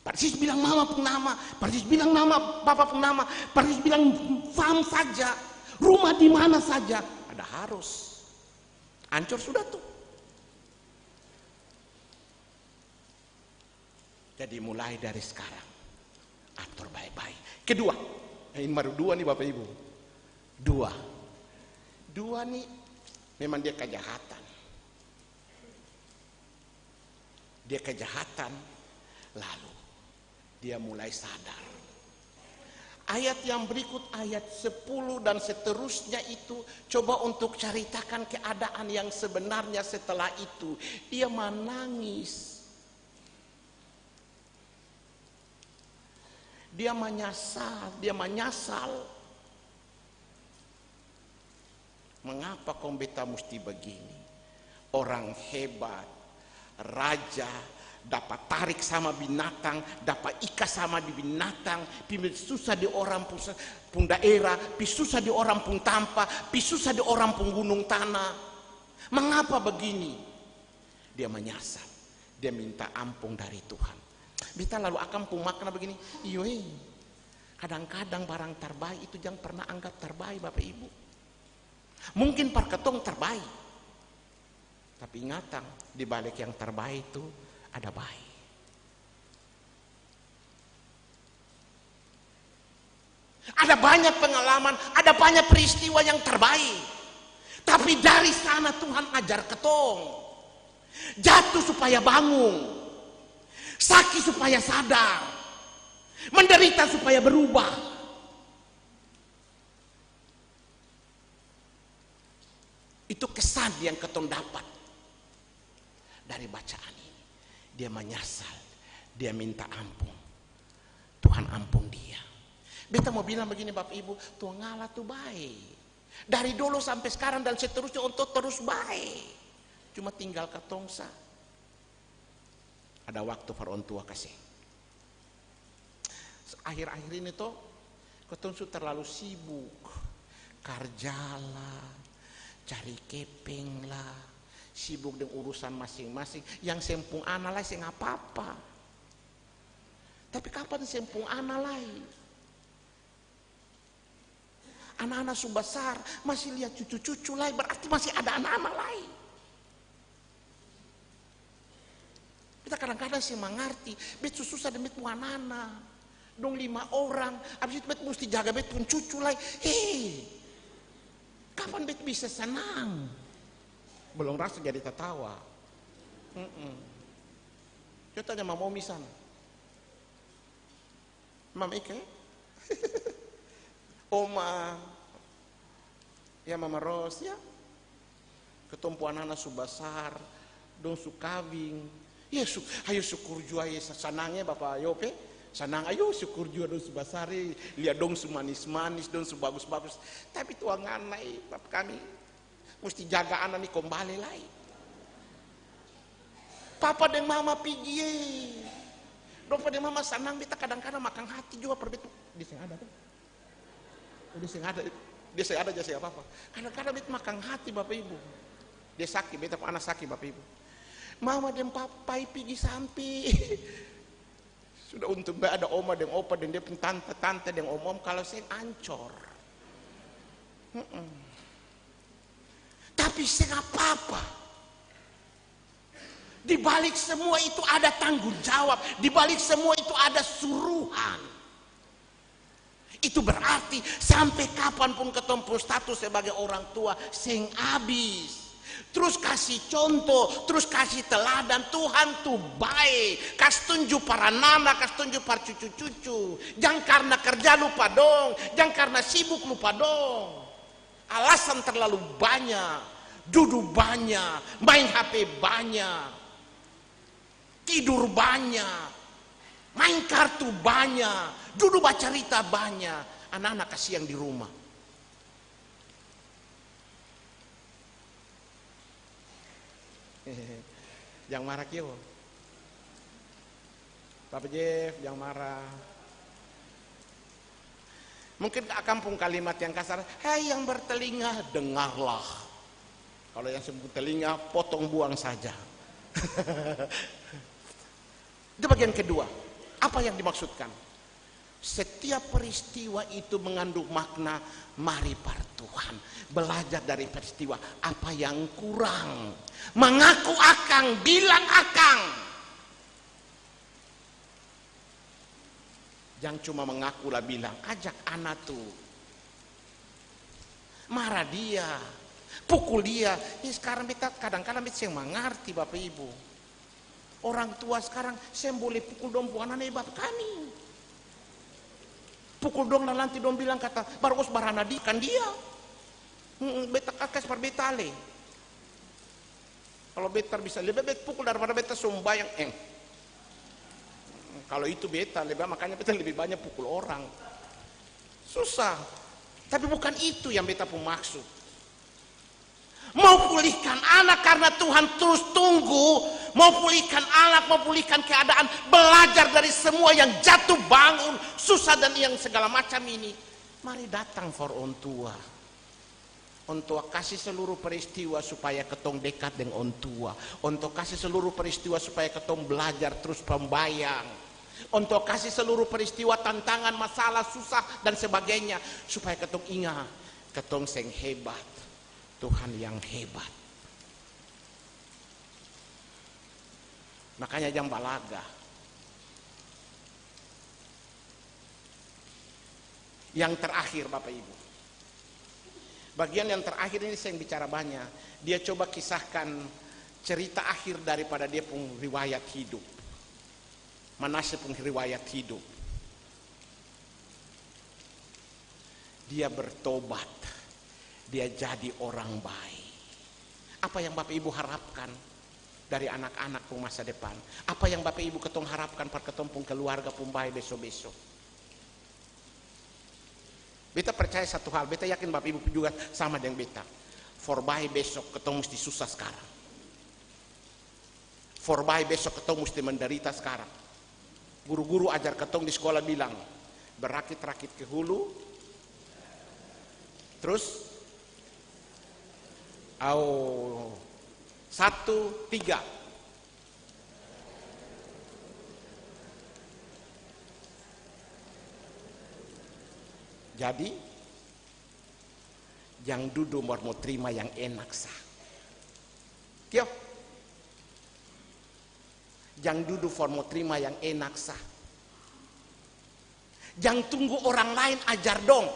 Parsis bilang mama pung nama, parsis bilang nama papa pung nama, parsis bilang fam saja, rumah di mana saja, ada harus. Ancor sudah tu. Jadi mulai dari skarang, ator bae-bae. Kedua, ini baru dua ni Bapak Ibu. Dua. Dua ni memang dia kejahatan. Dia kejahatan, lalu Dia mulai sadar. Ayat yang berikut, ayat sepuluh dan seterusnya itu, coba untuk caritakan keadaan yang sebenarnya setelah itu. Dia manangis. Dia manyasal, dia manyasal. Mengapa kong beta musti bagini? Orang hebat, raja, dapa tarik sama binatang, dapa ika sama di binatang, pi susah di orang pung sa-, pung daerah, pi susah di orang pung tampa, pi susah di orang pung gunung tanah. Mengapa begini? Dia manyasal, dia minta ampung dari Tuhan. Beta lalu akang pung makna bagini, iyo e, kadang-kadang barang tarbae itu jang parna anggap tarbae, Bapa Ibu. Mungkin par katong tarbae, tapi ingatang, di balik yang tarbae itu ada bae. Ada banyak pengalaman, ada banyak peristiwa yang tarbae. Tapi dari sana Tuhan ajar katong. Jatuh supaya bangun. Saki supaya sadar. Menderita supaya berubah. Itu kesan yang katong dapat dari bacaan ini. Dia manyasal, dia minta ampung. Tuhan ampung dia. Beta mo bilang bagini, Bapak Ibu, Tuhan Allah tu bae. Dari dolo sampe skarang dan seterusnya, untuk terus bae. Cuma tinggal katong sa. Ada waktu par orang tua kasih. Akhir-akhir ini to, katong su terlalu sibuk. Karja lah, cari kepeng lah, sibuk deng urusan masing-masing. Yang seng pung ana lai seng apa-apa. Tapi kapan seng pung ana lai? Ana-ana su basar, masih lia cucu-cucu lai, berarti masih ada ana-ana lai. Beta kadang-kadang seng mangarti, bet su susah deng bet pung ana-ana. Dong lima orang, abis itu bet musti jaga bet pung cucu lai. Hei, kapan bet bisa sanang? Belum rasa jadi tatawa. Mm-mm. Coba tanya mama Omi sana. Mama Ika, e? Oma, ya, Mama Ros, ya. Katong pung ana-ana su basar, dong su kawing. Ya, su-, ayo syukur jua, ya, sa-, sanang, ya, Bapa Yope. Sanang, ayo syukur jua dong su basar, e. Lia dong su manis-manis, dong su bagus-bagus. Tapi tuangana, e, Bapa kami, musti jaga ana ni kong bale lai. Papa deng mama pigi e. Dong pa deng mama sanang, beta kadang-kadang makang hati jua par beta. Dia seng ada to. Oh, dia seng ada, dia seng ada ja seng apa-apa. Kadang-kadang beta makang hati, Bapa Ibu. Dia saki, beta pung ana saki, Bapa Ibu. Mama deng papa pi pigi sampe. Sudah untung bae ada oma deng opa deng dia pung tanta-tanta deng om-om, kalo seng ancor. Mm-mm. Tapi seng apa-apa. Di balik semua itu ada tanggung jawab, di balik semua itu ada suruhan. Itu berarti sampe kapan pun katong pung status sebagai orang tua seng abis. Trus kasi contoh, trus kasi teladan, Tuhan tu bae. Kas tunju par anana, kas tunju par cucu-cucu. Jang karna karja lupa dong, jang karna sibuk lupa dong. Alasan terlalu banya, dudu banya, maeng H P banya. Tidur banya, maeng kartu banya, dudu bacarita banya, ana-ana kasiang di rumah. Jang mara kio. Papa Jeff, jang mara. Mungkin akang pung kalimat yang kasar, "Hai yang bertelinga, dengarlah." Kalo yang seng pung telinga, potong buang saja. Itu bagian kedua. Apa yang dimaksudkan? Setiap peristiwa itu mengandung makna, mari par Tuhan. Belajar dari peristiwa, apa yang kurang. Mengaku akang, bilang akang. Jang cuma mengaku la bilang, ajak ana tu. Mara dia, pukul dia. Ini skarang beta, kadang-kadang beta seng mangarti, Bapa Ibu. Orang tua skarang seng boleh pukul dong pung ana-ana, e bapa kami. Pukul dong, la nanti dong bilang kata, "Baru os barana di-, kan dia." Mm-mm, beta ka-, kas par beta ale. Kalo beta bisa, lebe bet pukul daripada beta sumbayang, eh. Kalo itu beta lebe, makanya beta lebe banya pukul orang. Susah. Tapi bukan itu yang beta pung maksud. Mau pulihkan anak karna Tuhan, terus tunggu. Mau pulihkan anak, mau pulihkan keadaan, belajar dari semua yang jatuh bangun, susah dan yang segala macam ini. Mari datang for on tua. On tua kasi seluruh peristiwa supaya katong dekat deng on tua. On tua kasi seluruh peristiwa supaya katong belajar terus pambayang. On tua kasi seluruh peristiwa, tantangan, masalah, susah, dan sebagainya, supaya katong inga, katong seng hebat. Tuhan yang hebat. Makanya jang balaga. Yang terakhir, Bapak Ibu. Bagian yang terakhir ini seng bicara banya. Dia coba kisahkan cerita akhir daripada dia pung riwayat hidup. Manasye pung riwayat hidup. Dia bertobat, dia jadi orang bae. Apa yang Bapak Ibu harapkan dari anak-anak pung masa depan? Apa yang Bapak Ibu katong harapkan par katong pung keluarga pung bae beso-beso? Beta percaya satu hal, beta yakin Bapak Ibu juga sama deng beta. For bae besok katong musti susah skarang. For bae besok katong musti menderita skarang. Guru-guru ajar katong di skola bilang, "Berakit-rakit ke hulu." Trus, au, satu, tiga. Jadi, jang dudu mar mo trima yang enak sa. Kio. Jang dudu for mo trima yang enak sa. Jang tunggu orang lain ajar dong.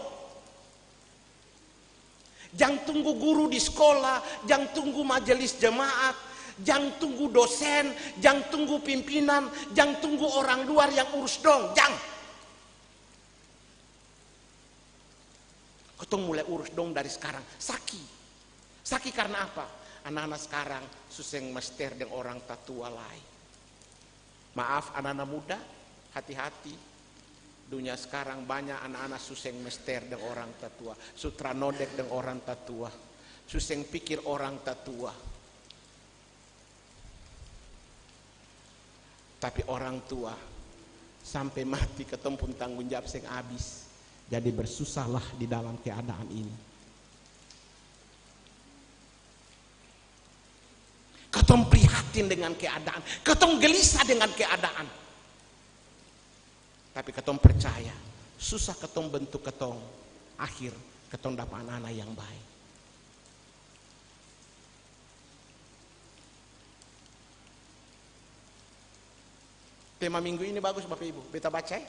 Jang tunggu guru di skola, jang tunggu majelis jemaat, jang tunggu dosen, jang tunggu pimpinan, jang tunggu orang luar yang urus dong. Jang. Katong mulai urus dong dari skarang. Saki. Saki karna apa? Ana-ana skarang su seng mester deng orang tatua lai. Maaf, ana-ana muda, hati-hati. Dunia skarang banya ana-ana su seng mester deng orang tatua. Su tranodek deng orang tatua. Su seng pikir orang tatua. Tapi orang tua, sampe mati katong pung tanggung jawab seng abis. Jadi bersusahlah di dalam keadaan ini. Katong prihatin dengan keadaan, katong gelisah dengan keadaan. Tapi katong percaya, susah katong bentuk katong, akhir katong dapa ana-ana yang bae. Tema minggu ini bagus, Bapak Ibu. Beta baca, e.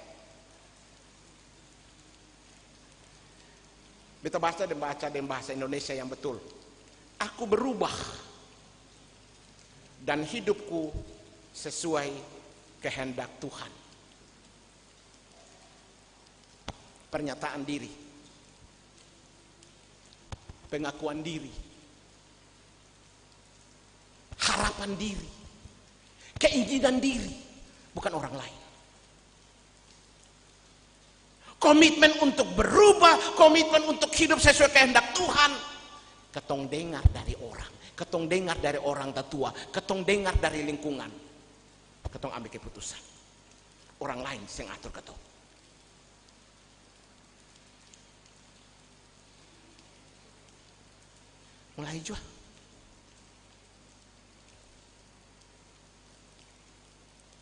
Beta baca deng, baca deng bahasa Indonesia yang betul. "Aku berubah dan hidupku sesuai kehendak Tuhan." Pernyataan diri, pengakuan diri, harapan diri, keinginan diri, bukan orang lain. Komitmen untuk berubah, komitmen untuk hidup sesuai kehendak Tuhan. Katong dengar dari orang, katong dengar dari orang tatua, katong dengar dari lingkungan, katong ambe keputusan. Orang lain seng atur katong. Mulai jua.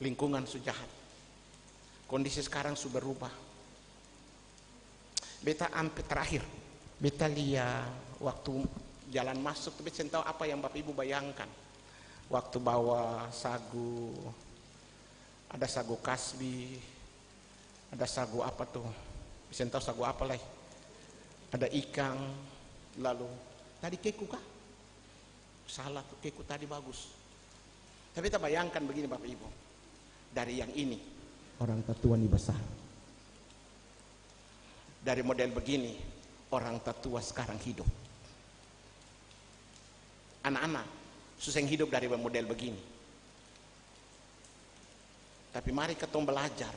Lingkungan su jahat. Kondisi skarang su berubah. Beta ampe terakhir, beta lia waktu jalan masuk tu, beta seng tau apa yang Bapak Ibu bayangkan. Waktu bawa sagu, ada sagu kasbi, ada sagu apa tu, seng tau sagu apa lai. Ada ikang, lalu tadi keku ka? Salah tu, keku tadi bagus. Tapi beta bayangkan begini, Bapak Ibu, dari yang ini, orang tatua ni basar. Dari model begini, orang tatua sekarang hidup. Anak-anak su seng hidup dari model begini. Tapi mari katong belajar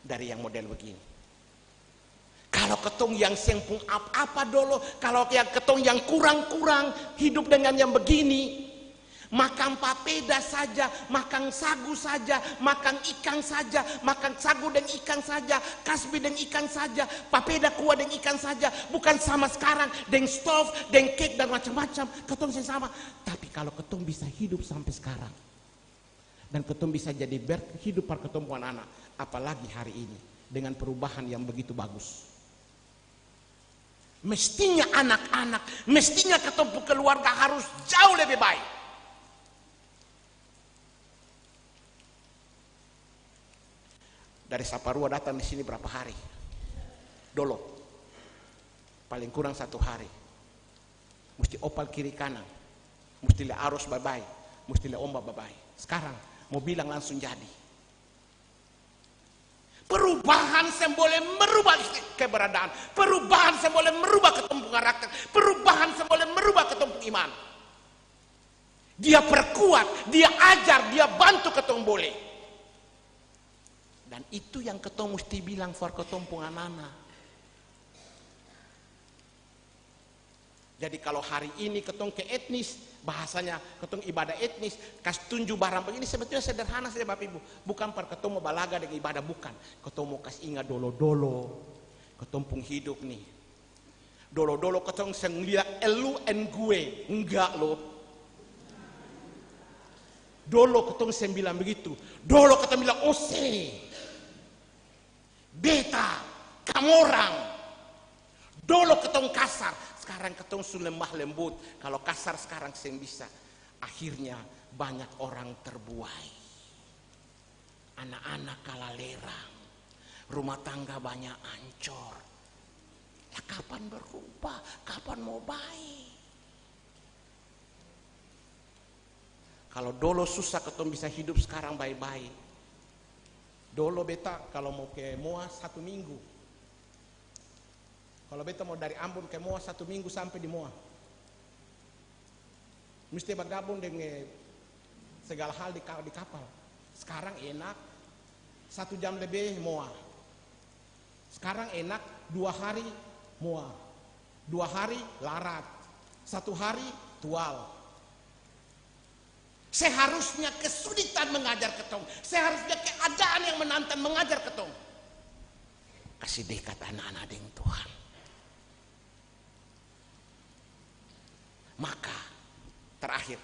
dari yang model begini. Kalo katong yang seng pung apa-apa dolo, kalo yang katong yang kurang-kurang hidup dengan yang begini, makang papeda saja, makang sagu saja, makang ikang saja, makang sagu deng ikang saja, kasbi deng ikang saja, papeda kua deng ikang saja, bukan sama skarang deng stov, deng kek dan macam-macam, katong seng sama. Tapi kalo katong bisa hidup sampe skarang, dan katong bisa jadi berkat hidup par katong pung anak-anak, apalagi hari ini dengan perubahan yang begitu bagus. Mestinya anak-anak, mestinya katong pung keluarga harus jauh lebe bae. Dari Saparua datang di sini berapa hari? Dolo. Paling kurang satu hari. Musti opal kiri kanan. Musti lia arus bae-bae. Musti lia ombak bae-bae. Skarang, mo bilang langsung jadi. Perubahan seng boleh merubah keberadaan. Perubahan seng boleh merubah katong pung karakter. Perubahan seng boleh merubah katong pung iman. Dia perkuat, dia ajar, dia bantu katong boleh. Dan itu yang katong musti bilang for katong pung anana. Jadi, kalo hari ini katong ke etnis, bahasanya katong ibadah etnis, kas tunju barang bagini, sebetulnya sederhana saja, Bapak Ibu. Bukan par katong mo balaga deng ibadah, bukan. Katong mo kas inga dolo-dolo katong pung hidup ni. Dolo-dolo katong seng lia elu and gue, enggak lo. Dolo katong seng bilang begitu. Dolo katong bilang, "Ose, beta, kamorang." Dolo katong kasar, skarang katong su lemah lembut. Kalo kasar skarang seng bisa. Akhirnya banyak orang terbuai. Anak-anak kalalerang, rumah tangga banya ancor. Lah, kapan berubah? Kapan mo bae? Kalo dolo susah katong bisa hidup, skarang bae-bae. Dolo beta kalo mo ke Moa satu minggu, Kalo beta mo dari Ambon ke Moa, satu minggu sampe di Moa. Musti bagabung deng, eh, segala hal di ka-, di kapal. Skarang enak, satu jam lebe Moa. Skarang enak, dua hari Moa. Dua hari larat. Satu hari tual. Seharusnya kesulitan mengajar katong. Seharusnya keadaan yang menantang mengajar katong. Kasi dekat ana-ana deng Tuhan. Maka, terakhir,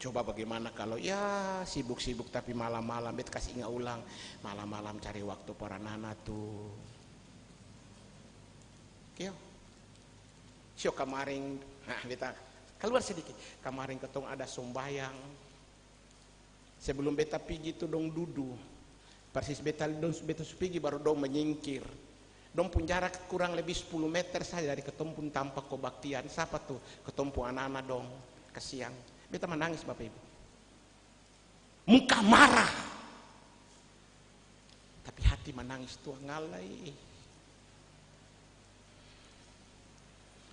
coba bagaimana kalo, ya, sibuk-sibuk tapi malam-malam, beta kasi inga ulang, malam-malam cari waktu par ana-ana tu. Kio. Sio kamaring, nah, beta kaluar sadiki. Kamaring katong ada sombayang. Sebelum beta pigi tu dong dudu. Persis beta, dong, beta su pigi baru dong menyingkir. Dong pung jarak kurang lebih sepuluh meter saja dari katong pung tampa kebaktian. Sapa tu? Katong pung ana-ana dong. Kasiang. Beta manangis, Bapak Ibu. Muka marah. Tapi hati manangis, "Tuhan Allah e."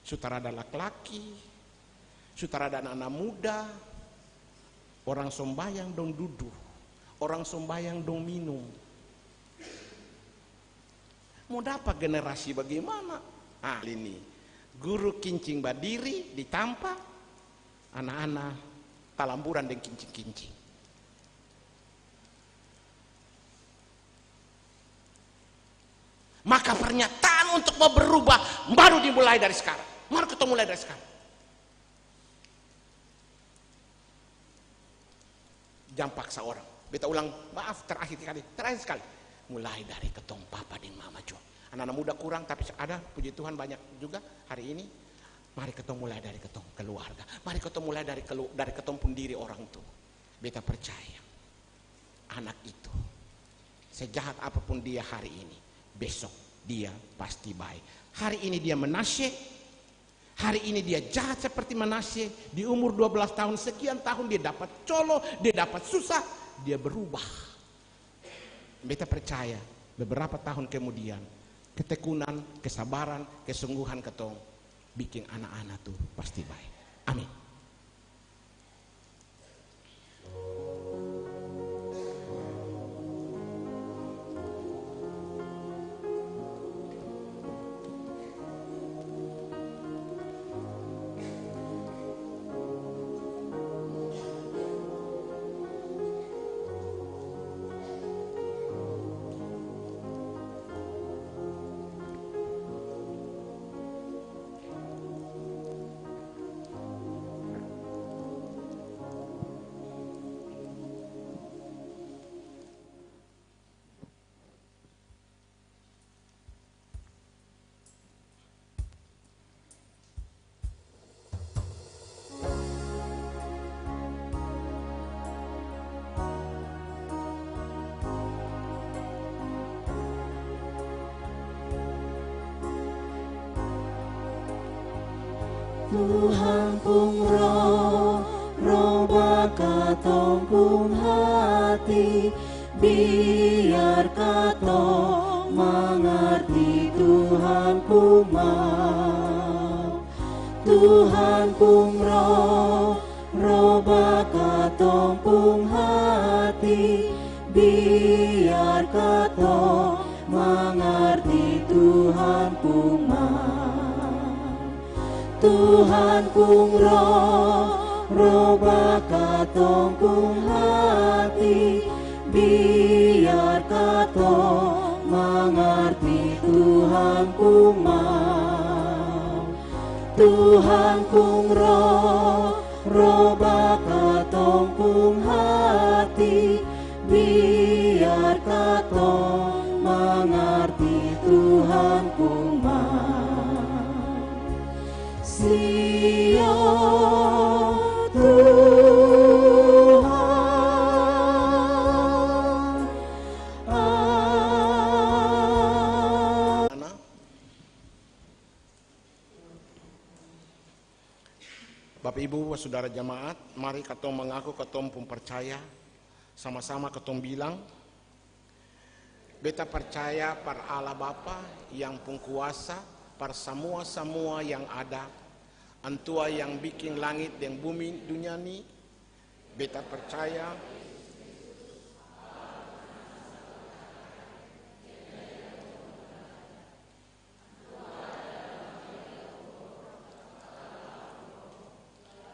Su tarada laki-laki, su tarada ana-ana muda, orang sombayang dong dudu, orang sombayang dong minum. Mo dapa generasi bagimana? Ah, ini. Guru kincing badiri di tampa, ana-ana talamburan deng kincing-kincing. Maka pernyataan untuk mau berubah baru dimulai dari sekarang. Mari kita mulai dari sekarang. Jang paksa orang. Beta ulang, maaf, terakhir kali, terakhir sekali. Mulai dari ketong papa deng mama jua. Anak-anak muda kurang, tapi ada, puji Tuhan, banyak juga hari ini. Mari ketong mulai dari ketong keluarga. Mari ketong mulai dari kelu-, dari ketong pung diri orang tua. Beta percaya, anak itu, sejahat apapun dia hari ini, besok dia pasti baik. Hari ini dia menase, Hari ini dia jahat seperti Manasye, di umur dua belas tahun, sekian tahun dia dapat colo, dia dapat susah, dia berubah. Beta percaya, beberapa tahun kemudian, ketekunan, kesabaran, kesungguhan katong biking ana-ana tu pasti bae. Amin. Tuhan pung Roh, roba katong pung hati, biar katong mangarti Tuhan pung mau. Tuhan pung Roh, roba katong pung hati, biar katong mangarti Tuhan pung mau. Tuhan pung Roh, roba katong pung hati, biar katong mangarti Tuhan pung mau. Tuhan pung Roh, roba katong pung hati, biar katong mangarti Tuhan pung mau. Siap, Tuhan. Amin. Bapak, Ibu, Saudara jemaat, mari katong mangaku katong pung parcaya. Sama-sama katong bilang, "Beta parcaya par Allah Bapa yang pung kuasa par samua-samua yang ada, Antua yang biking langit deng bumi dunia ni, beta parcaya."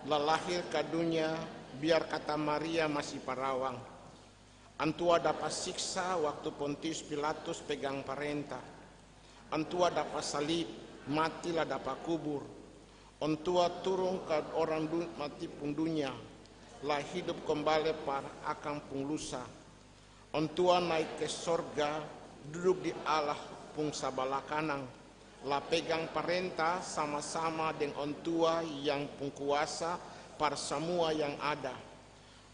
La lahir ka dunia, biar kata Maria masi parawang. Antua dapa siksa waktu Pontius Pilatus pegang parenta. Antua dapa salib, mati la dapa kubur. Antua turung ka orang du-, mati pung dunia, la hidup kombale par akang pung lusa. Antua nae ke sorga, duduk di Allah pung sabala kanang, la pegang parenta sama-sama deng Antua yang pung kuasa par samua yang ada.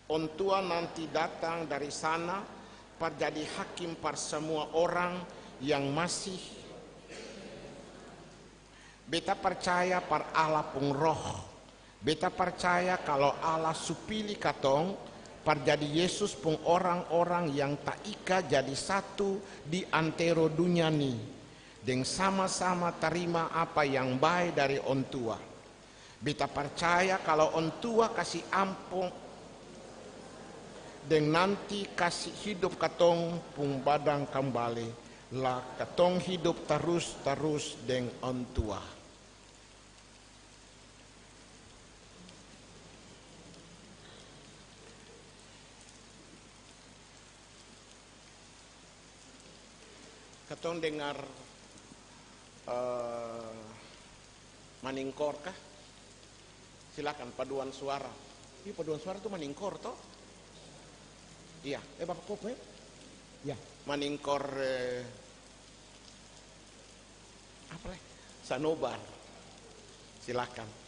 Antua nanti datang dari sana par jadi hakim par samua orang yang masih. Beta parcaya par Allah pung Roh. Beta parcaya kalo Allah su pili katong par jadi Yesus pung orang-orang yang taika jadi satu di antero dunia ni, deng sama-sama tarima apa yang bae dari Antua. Beta parcaya kalo Antua kasi ampong deng nanti kasi hidop katong pung badan kambale, la katong hidop tarus-tarus deng Antua. Katong dengar, eh, maningkor kah? Silakan, paduan suara. Ih, paduan suara tu maningkor to? Iya, eh, Bapak Kopo, eh? Iya. Maningkor, eh, apa lai? Sanobar. Silakan.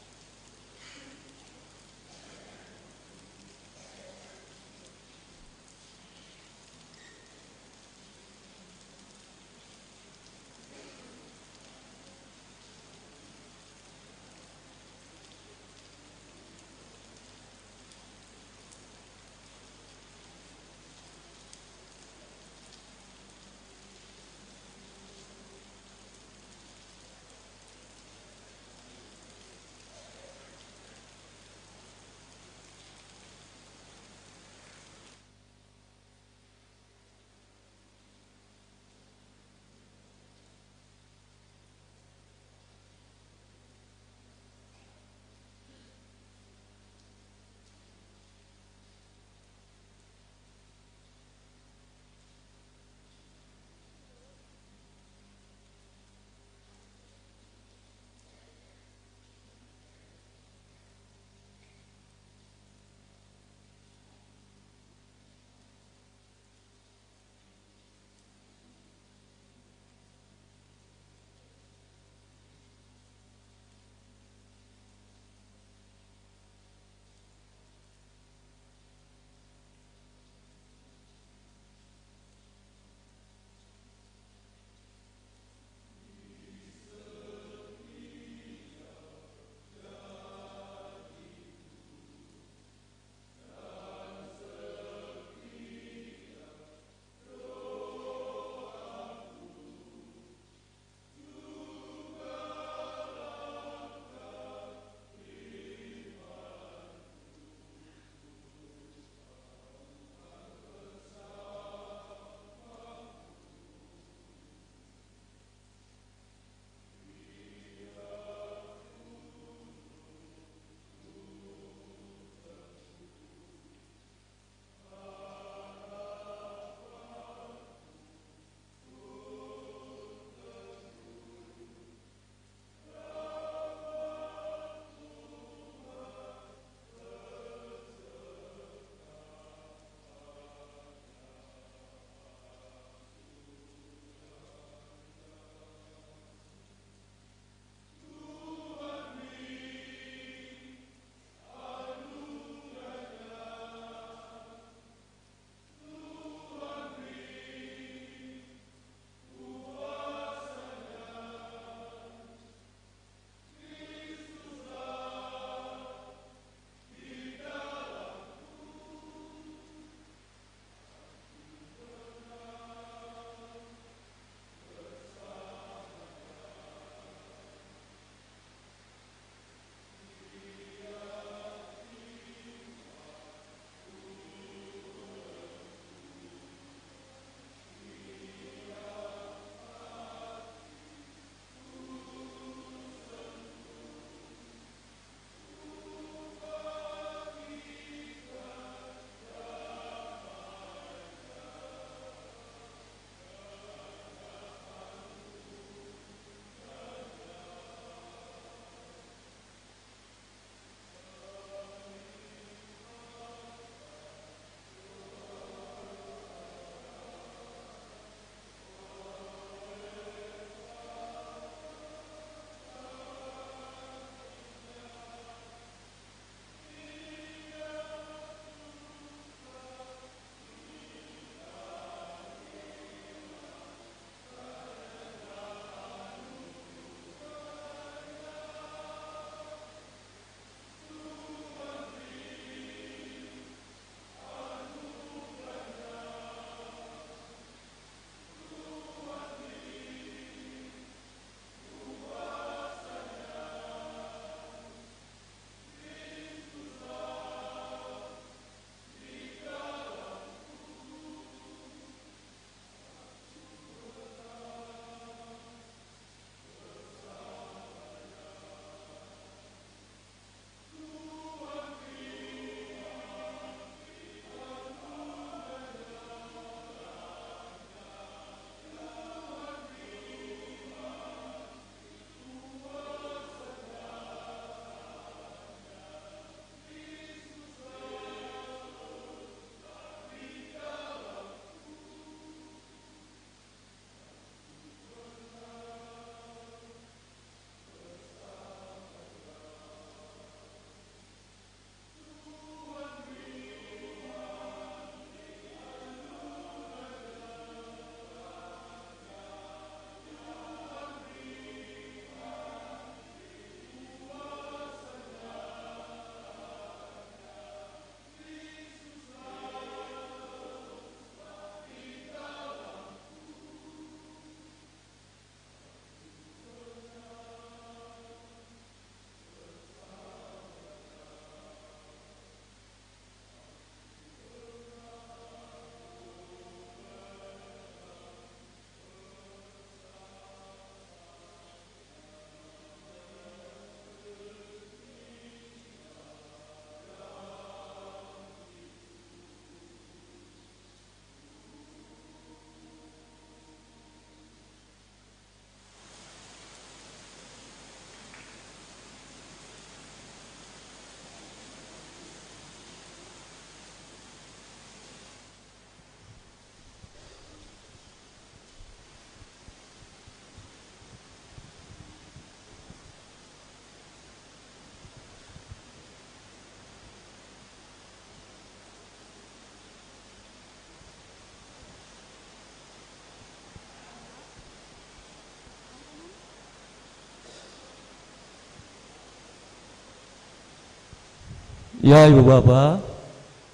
Ya, Ibu Bapa,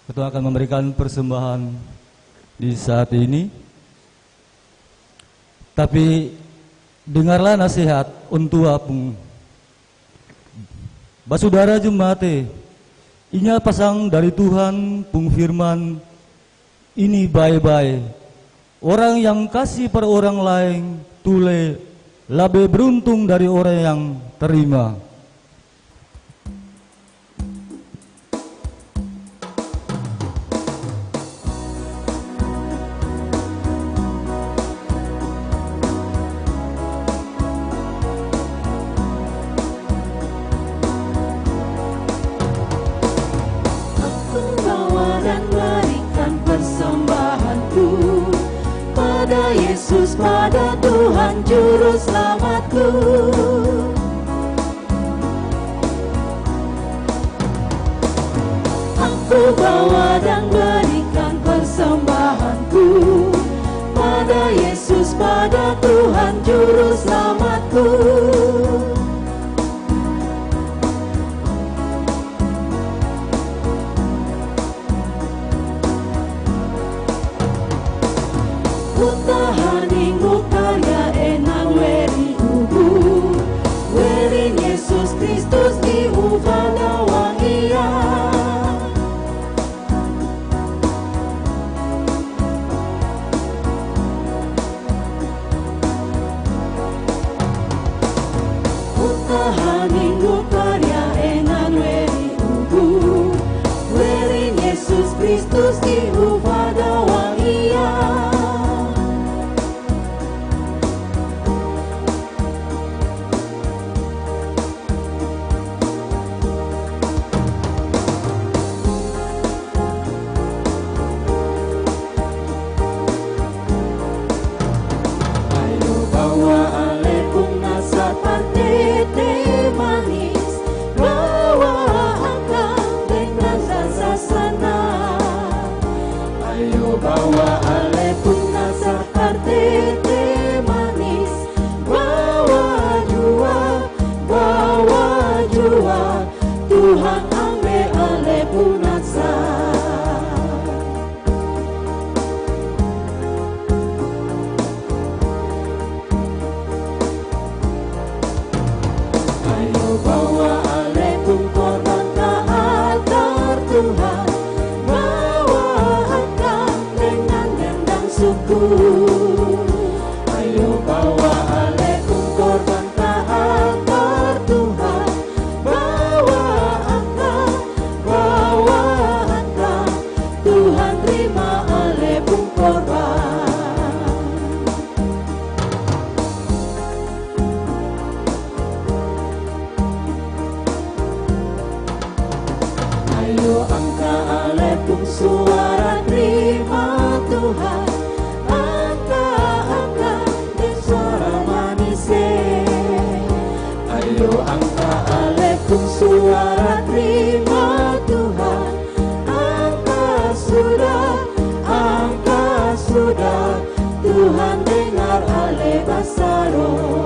katong akan memberikan persembahan di saat ini. Tapi dengarlah nasihat orang tua pung. Basudara jemaat e, inga pasang dari Tuhan pung firman ini bae-bae. Orang yang kasi par orang laeng tu le labe beruntung dari orang yang tarima. Aku bawa dan berikan persembahanku pada Yesus, pada Tuhan Juru Selamatku. Aku bawa dan berikan persembahanku pada Yesus, pada Tuhan Juru Selamatku. Ku tahan minggu karja enan weri ubu, werin Yesus Kristus di uba dawangian. Ku tahan minggu karja enan weri ubu, werin Yesus Kristus di uba dawangian. Ayo bawa ale pung nasar par tete manis, bawa akang deng rasa sanang. Ayo bawa ale pung nasar par tete manis, bawa jua, bawa jua, Tuhan ambe ale pung nasar. Ayo bawa ale pung korban ka altar Tuhan, bawa akang dengan dendang syukur. Ayo bawa ale pung korban ka altar Tuhan, bawa akang, bawa akang, Tuhan trima ale pung korban. Ayo angka ale pung suara trima Tuhan, angka, angka deng suara manis e. Ayo angka ale pung suara trima Tuhan, angka sudah, angka sudah, Tuhan dengar ale basaro.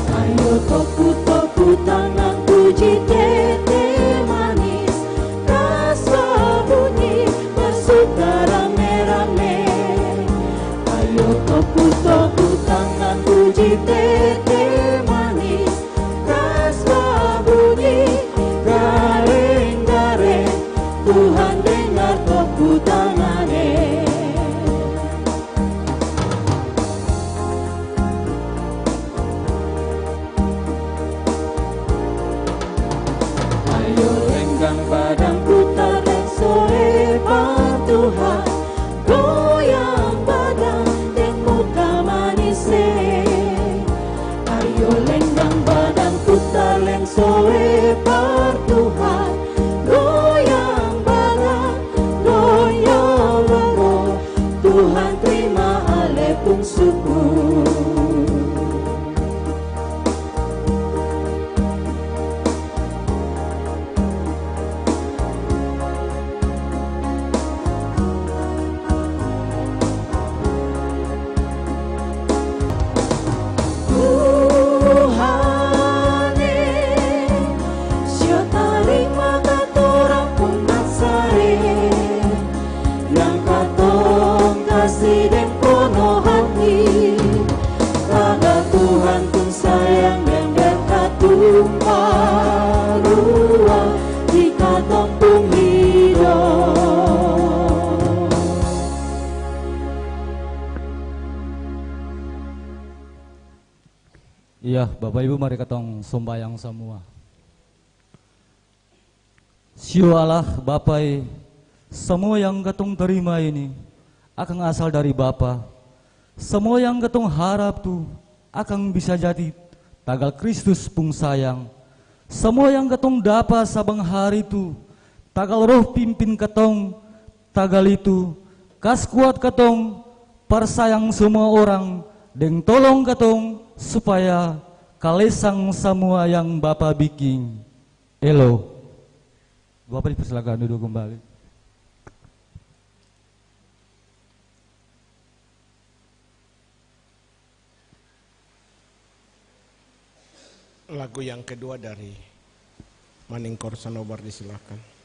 Ayo topu-topu tangan puji tete manis, kas babunyi basuka rame-rame. Ayo topu-topu tangan puji tete manis, kas babunyi gareng-gareng, Tuhan dengar topu tangan e. Ayo lenggang badang putar lengso e pa Tuhan, goyang badang deng muka manis e. Ayo lenggang badang putar lengso e pa Tuhan, goyang badang, goyang badang, Tuhan trima ale pung syukur. Iya, Bapak Ibu, mari katong sombayang samua. Sio Allah, Bapa e, samua yang katong tarima ini akang asal dari Bapa. Samua yang katong harap tu akang bisa jadi tagal Kristus pung sayang. Samua yang katong dapa saban hari tu tagal Roh pimpin katong, tagal itu kas kuat katong par sayang samua orang deng tolong katong supaya kalesang samua yang Bapa biking. Elo. Bapak dipersilakan duduk kembali. Lagu yang kedua dari Maningkor Sanobar, disilakan.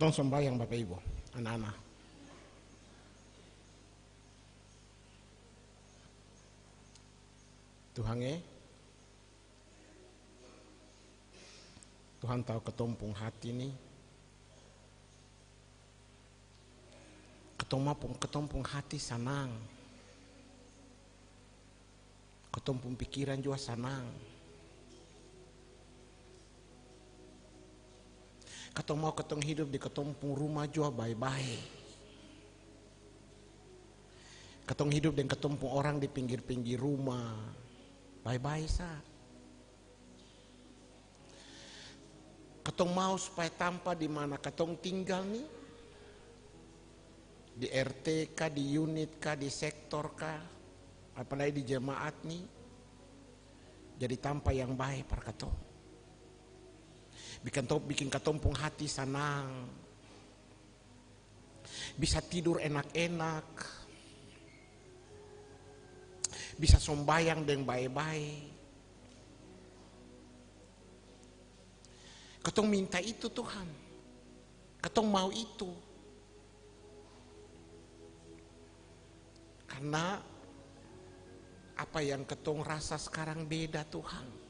Tong sombayang, Bapak Ibu, ana-ana. Tuhan e, Tuhan tau katong pung hati ni. Katong mau pung, katong pung hati sanang. Katong pung pikiran jua sanang. Katong mau katong hidup di katong pung rumah jua bae-bae. Katong hidup deng katong pung orang di pinggir-pinggir rumah bae-bae sa. Katong mau supaya tampa di mana katong tinggal ni, di R T ka, di unit ka, di sektor ka, apalai di jemaat ni, jadi tampa yang bae par katong. Biking to-, biking katong pung hati sanang. Bisa tidur enak-enak, bisa sombayang deng bae-bae. Katong minta itu, Tuhan. Katong mau itu. Karna apa yang katong rasa skarang beda, Tuhan.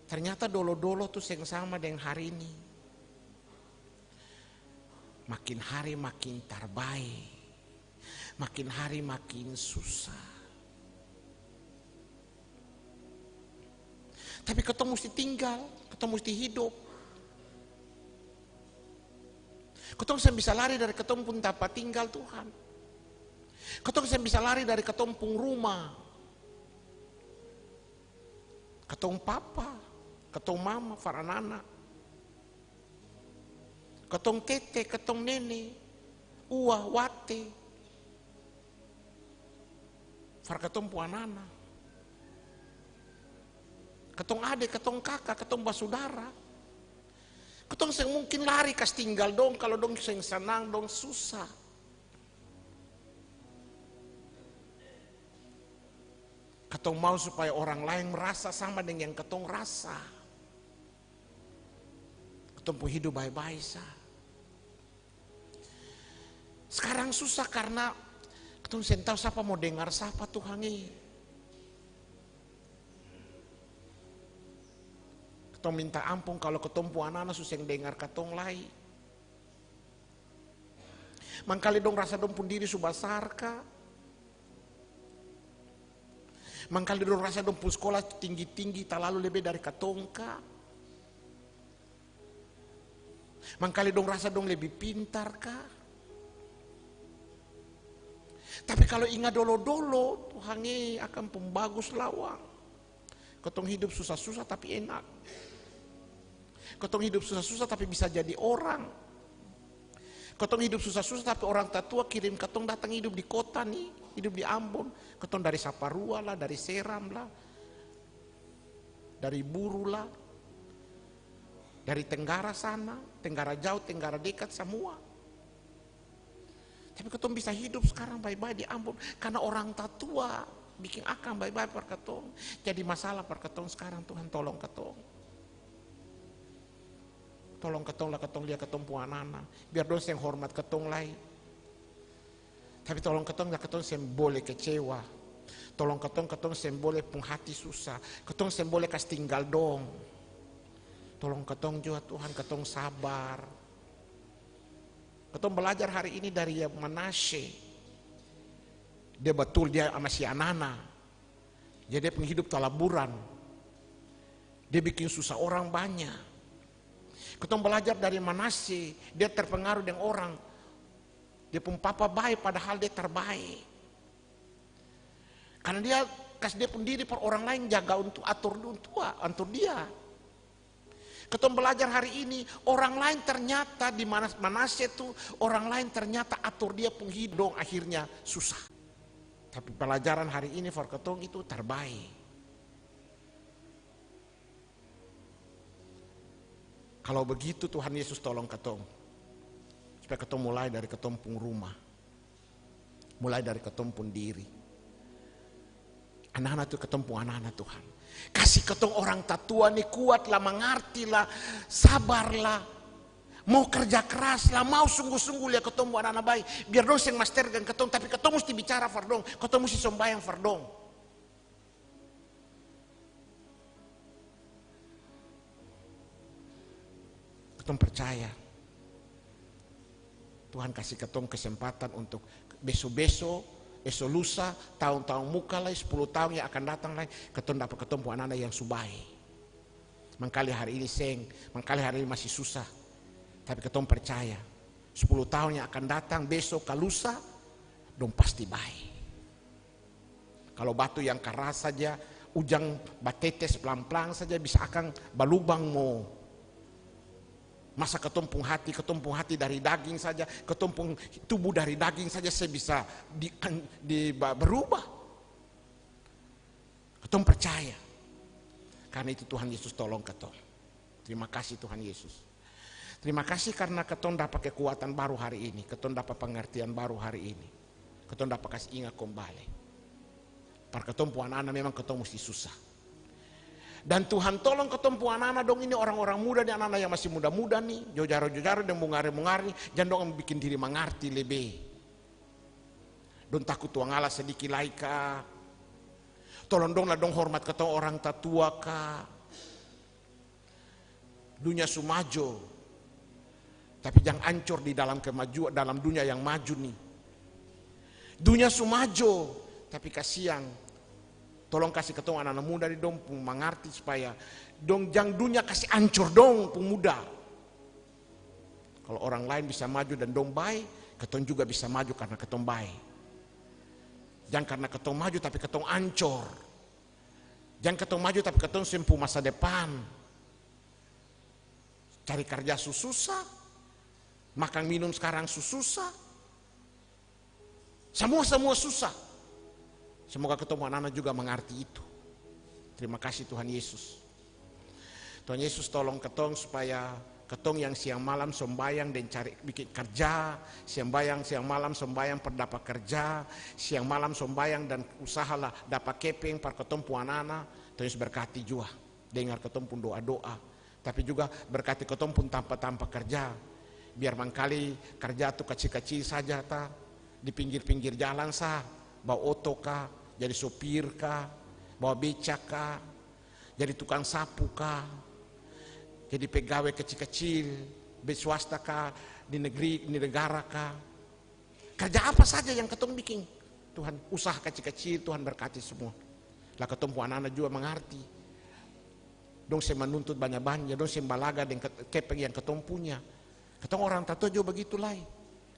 Ternyata dolo-dolo tu seng sama deng hari ini. Makin hari makin tar bae, makin hari makin susah. Tapi katong musti tinggal, katong musti hidop. Katong seng bisa lari dari katong pung tampa tinggal, Tuhan. Katong seng bisa lari dari katong pung rumah. Katong papa, katong mama, far anana. Katong tete, katong nene, ua, wate. Far katong pung anana. Katong ade, katong kaka, katong basudara. Katong seng mungkin lari kas tinggal dong, kalo dong seng sanang, dong susah. Katong mau supaya orang laeng rasa sama deng yang katong rasa. Katong pung hidup bae-bae sa. Skarang susah karna katong seng tau sapa mo dengar sapa, Tuhan e. Katong minta ampong kalo katong pung anana su seng dengar katong lai. Mangkali dong rasa dong pung diri su basar ka. Mangkali dong rasa dong pung skola tinggi-tinggi, talalu lebe dari katong ka. Mangkali dong rasa dong lebe pintar ka. Tapi kalo inga dolo-dolo, Tuhan e, akang pung bagus lawang. Katong hidup susah-susah tapi enak. Katong hidup susah-susah tapi bisa jadi orang. Katong hidup susah-susah tapi orang tatua kirim katong datang hidup di kota ni, hidup di Ambon. Katong dari Saparua la, dari Seram la, dari Buru la, dari Tenggara sana, Tenggara jauh, Tenggara dekat, samua. Tapi katong bisa hidup skarang bae-bae di Ambon, karna orang tatua biking akang bae-bae par katong. Jadi masalah par katong skarang, Tuhan tolong katong. Tolong katong la katong lia katong pung anana, biar dong seng hormat katong lai. Tapi tolong katong la katong seng bole kecewa. Tolong katong, katong seng bole pung hati susah. Katong seng bole kas tinggal dong. Tolong katong jua, Tuhan, katong sabar. Katong balajar hari ini dari Manasye. Dia batul, dia masih anana. Jadi dia pung hidup talaburan. Dia biking susah orang banya. Katong balajar dari Manasye, dia terpengaruh deng orang. Dia pung papa bae, padahal dia tar bae. Karna dia kas dia pung diri par orang laeng jaga untuk ator, untuk ator dia. Katong balajar hari ini, orang laeng ternyata di Manas-, Manasye tu, orang laeng ternyata ator dia pung hidop, dong akhirnya susah. Tapi pelajaran hari ini for katong itu tar bae. Kalo begitu Tuhan Yesus tolong katong, supaya katong mulai dari katong pung rumah. Mulai dari katong pung diri. Anana tu katong pung anana Tuhan. Kasi katong orang tatua ni kuat la, mangarti la, sabar la. Mau kerja keras lah, mau sungguh-sungguh lia katong pung ana-ana bae. Biar dong seng master deng katong, tapi katong musti bicara for dong, katong musti sombayang for dong. Katong percaya Tuhan kasi katong kesempatan untuk beso-beso, eso lusa, taong-taong muka lai, sepuluh taong yang akan datang lai, katong dapa katong pung ana-ana yang su bae. Mangkali hari ini seng, mangkali hari ini masih susah. Tapi katong percaya, sepuluh tahun yang akan datang, beso ka lusa, dong pasti bae. Kalo batu yang karas saja, ujang batetes plang-plang saja bisa akang balubang mo. Masa katong pung hati, katong pung hati dari daging saja, katong pung tubuh dari daging saja, se bisa di, di ba-, berubah. Katong percaya. Karna itu Tuhan Yesus tolong katong. Terima kasih Tuhan Yesus. Terima kasih karna katong dapa kekuatan baru hari ini, katong dapa pengertian baru hari ini, katong dapa kas inga kombale. Par katong pung ana-ana memang katong musti susah. Dan Tuhan tolong katong pung ana-ana dong ini orang-orang muda ni, ana-ana yang masih muda-muda ni, jojaro-jojaro deng bungare-bungare ni, jang dong biking diri mangarti lebe. Dong taku tuangala sadiki lai ka. Tolong dong lah dong hormat katong orang tatua ka. Dunia su majo, tapi jang ancor di dalam kemaju-, dalam dunia yang maju ni. Dunia su majo, tapi kasiang. Tolong kasi katong ana-ana muda ni dong pung mangarti supaya dong jang dunia kasi ancor dong pung muda. Kalo orang laeng bisa maju dan dong bae, katong juga bisa maju karna katong bae. Jang karna katong maju tapi katong ancor. Jang katong maju tapi katong seng pung masa depan. Cari karja su susah, makang minum skarang su susah. Samua-samua susah. Semoga katong pung ana-ana juga mangarti itu. Terima kasih Tuhan Yesus. Tuhan Yesus tolong katong supaya katong yang siang malam sombayang deng cari biking karja, siang bayang, siang malam sombayang par dapa karja, siang malam sombayang dan usahalah dapa kepeng par katong pung ana-ana. Tuhan Yesus berkati jua. Dengar katong pung doa-doa. Tapi juga berkati katong pung tampa-tampa karja. Biar mangkali karja tu kacil-kacil saja ta, di pinggir-pinggir jalan sa, bawa oto ka, jadi sopir ka, bawa beca ka, jadi tukang sapu ka, jadi pegawe kacil-kacil, be swasta ka, di negeri, di negara ka. Karja apa saja yang katong biking, Tuhan, usaha kacil-kacil, Tuhan berkati semua. Lah katong pung ana-ana jua mangarti. Dong seng manuntut banya-banya, dong seng balaga deng ket-, kepeng yang katong punya. Katong orang tatua jua bagitu lai.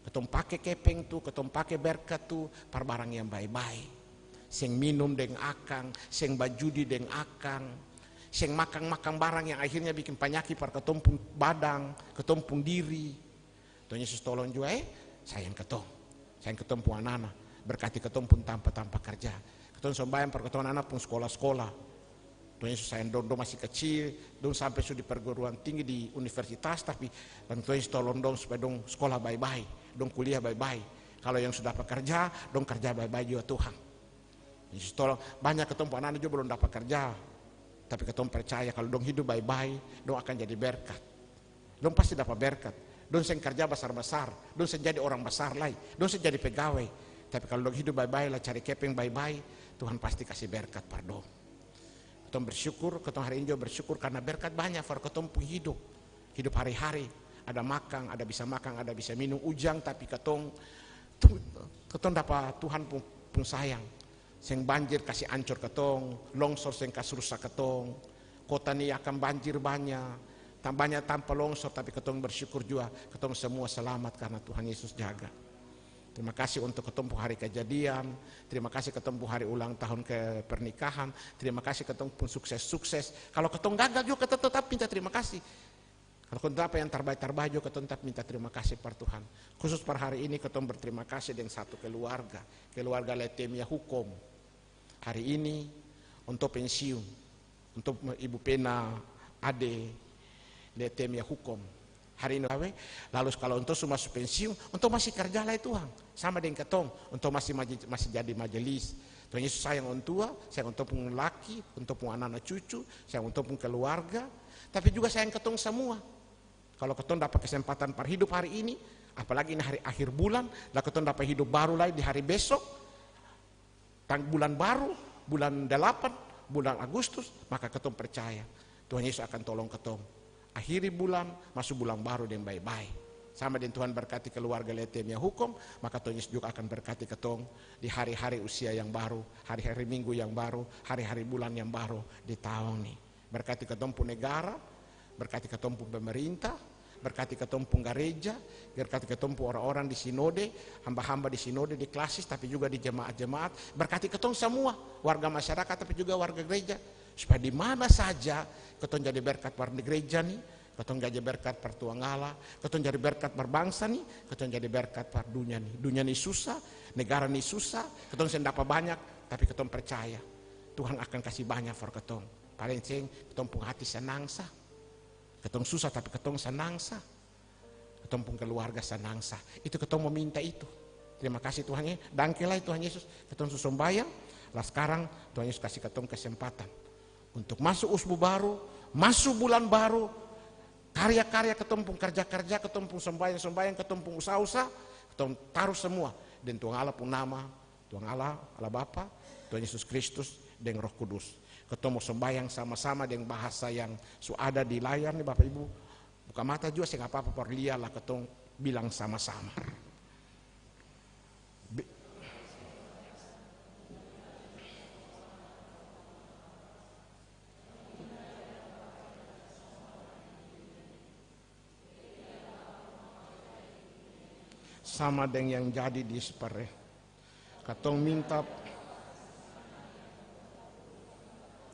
Katong pake kepeng tu, katong pake berkat tu, par barang yang bae-bae. Seng minum deng akang, seng bajudi deng akang, seng makang-makang barang yang akhirnya biking panyaki par katong pung badang, katong pung diri. Tuhan Yesus tolong jua, eh, sayang katong. Sayang katong pung ana-ana. Berkati katong pung tampa-tampa karja. Katong sombayang par katong ana-ana pung skola-skola. Tuhan Yesus sayang dong, dong masih kacil, dong sampe su di perguruan tinggi, di universitas, tapi Tuhan Yesus tolong dong supaya dong skola bae-bae, dong kuliah bae-bae. Kalo yang su dapa karja, dong karja bae-bae jua Tuhan. Yesus tolong, banya katong pung ana-ana jua balong dapa karja. Tapi katong percaya kalo dong hidup bae-bae, dong akan jadi berkat. Dong pasti dapa berkat. Dong seng karja basar-basar, dong seng jadi orang basar lai, dong seng jadi pegawai. Tapi kalo dong hidup bae-bae, la cari kepeng bae-bae, Tuhan pasti kasi berkat par dong. Katong bersyukur, katong hari ini jua bersyukur karna berkat banya for katong pung hidup. Hidup hari-hari, ada makang, ada bisa makang, ada bisa minum, ujang, tapi katong, katong dapa Tuhan pung, pung sayang. Seng banjir kasi ancor katong, longsor seng kasi rusak katong, kota ni akang banjir banya, tam-, banya tampa longsor, tapi katong bersyukur jua, katong samua salamat karna Tuhan Yesus jaga. Terima kasih untuk katong pung hari kejadian, terima kasih katong pung hari ulang tahun ke pernikahan, terima kasih katong pung sukses-sukses. Kalo katong gagal jua, katong tetap minta terima kasih. Kalo katong dapa yang tarbae-tarbae jua, katong tetap minta terima kasih par Tuhan. Khusus par hari ini, katong berterima kasih deng satu keluarga, keluarga Letemia Hukom. Hari ini, dong pensiun, dong ibu pena ade Letemia Hukom. Hari ini, lalu kalo dong su maso pensiun, dong masih karja lai Tuhan. Sama deng katong, dong masih, masih jadi majelis. Tuhan Yesus sayang dong tua, sayang dong pung laki, dong pung ana-ana cucu, sayang dong pung keluarga, tapi juga sayang katong samua. Kalo katong dapa kesempatan par hidup hari ini, apalagi ini hari akhir bulan, la katong dapa hidup baru lai di hari besok, tang-, bulan baru, bulan dalapan, bulan Agustus, maka katong percaya Tuhan Yesus akan tolong katong akhiri bulan, maso bulan baru deng bae-bae. Sama deng Tuhan berkati keluarga Letem yang hukum, maka Tuhan Yesus juga akan berkati katong di hari-hari usia yang baru, hari-hari minggu yang baru, hari-hari bulan yang baru di taong ni. Berkati katong pung negara, berkati katong pung pemerintah, berkati katong pung gareja, berkati katong pung orang-orang di sinode, hamba-hamba di sinode, di klasis, tapi juga di jemaat-jemaat. Berkati katong samua, warga masyarakat, tapi juga warga gereja. Supaya di mana saja katong jadi berkat par gereja ni, katong jadi berkat par Tuangala, katong jadi berkat par bangsa ni, katong jadi berkat par dunia ni. Dunia ni susah, negara ni susah, katong seng dapa banyak, tapi katong percaya Tuhan akan kasi banyak for katong. Paleng seng, katong pung hati sanang sa. Katong susah, tapi katong sanang sa. Katong pung keluarga sanang sa. Itu katong mo minta itu. Terima kasih Tuhan Ye-, dangke lai Tuhan Yesus. Katong su sombayang, la skarang Tuhan Yesus kasi katong kesempatan untuk maso usbu baru, maso bulan baru, karya-karya katong pung karja-karja, katong pung sombayang-sombayang, katong pung usaha-usaha, katong taru samua deng Tuhan Allah pung nama, Tuhan Allah, Allah Bapa, Tuhan Yesus Kristus, deng Roh Kudus. Katong mo sombayang sama-sama deng bahasa yang su ada di layar ni, Bapak Ibu. Buka mata jua seng apa-apa, par lia la katong bilang sama-sama. Bi-, sama deng yang jadi di Spare. Katong minta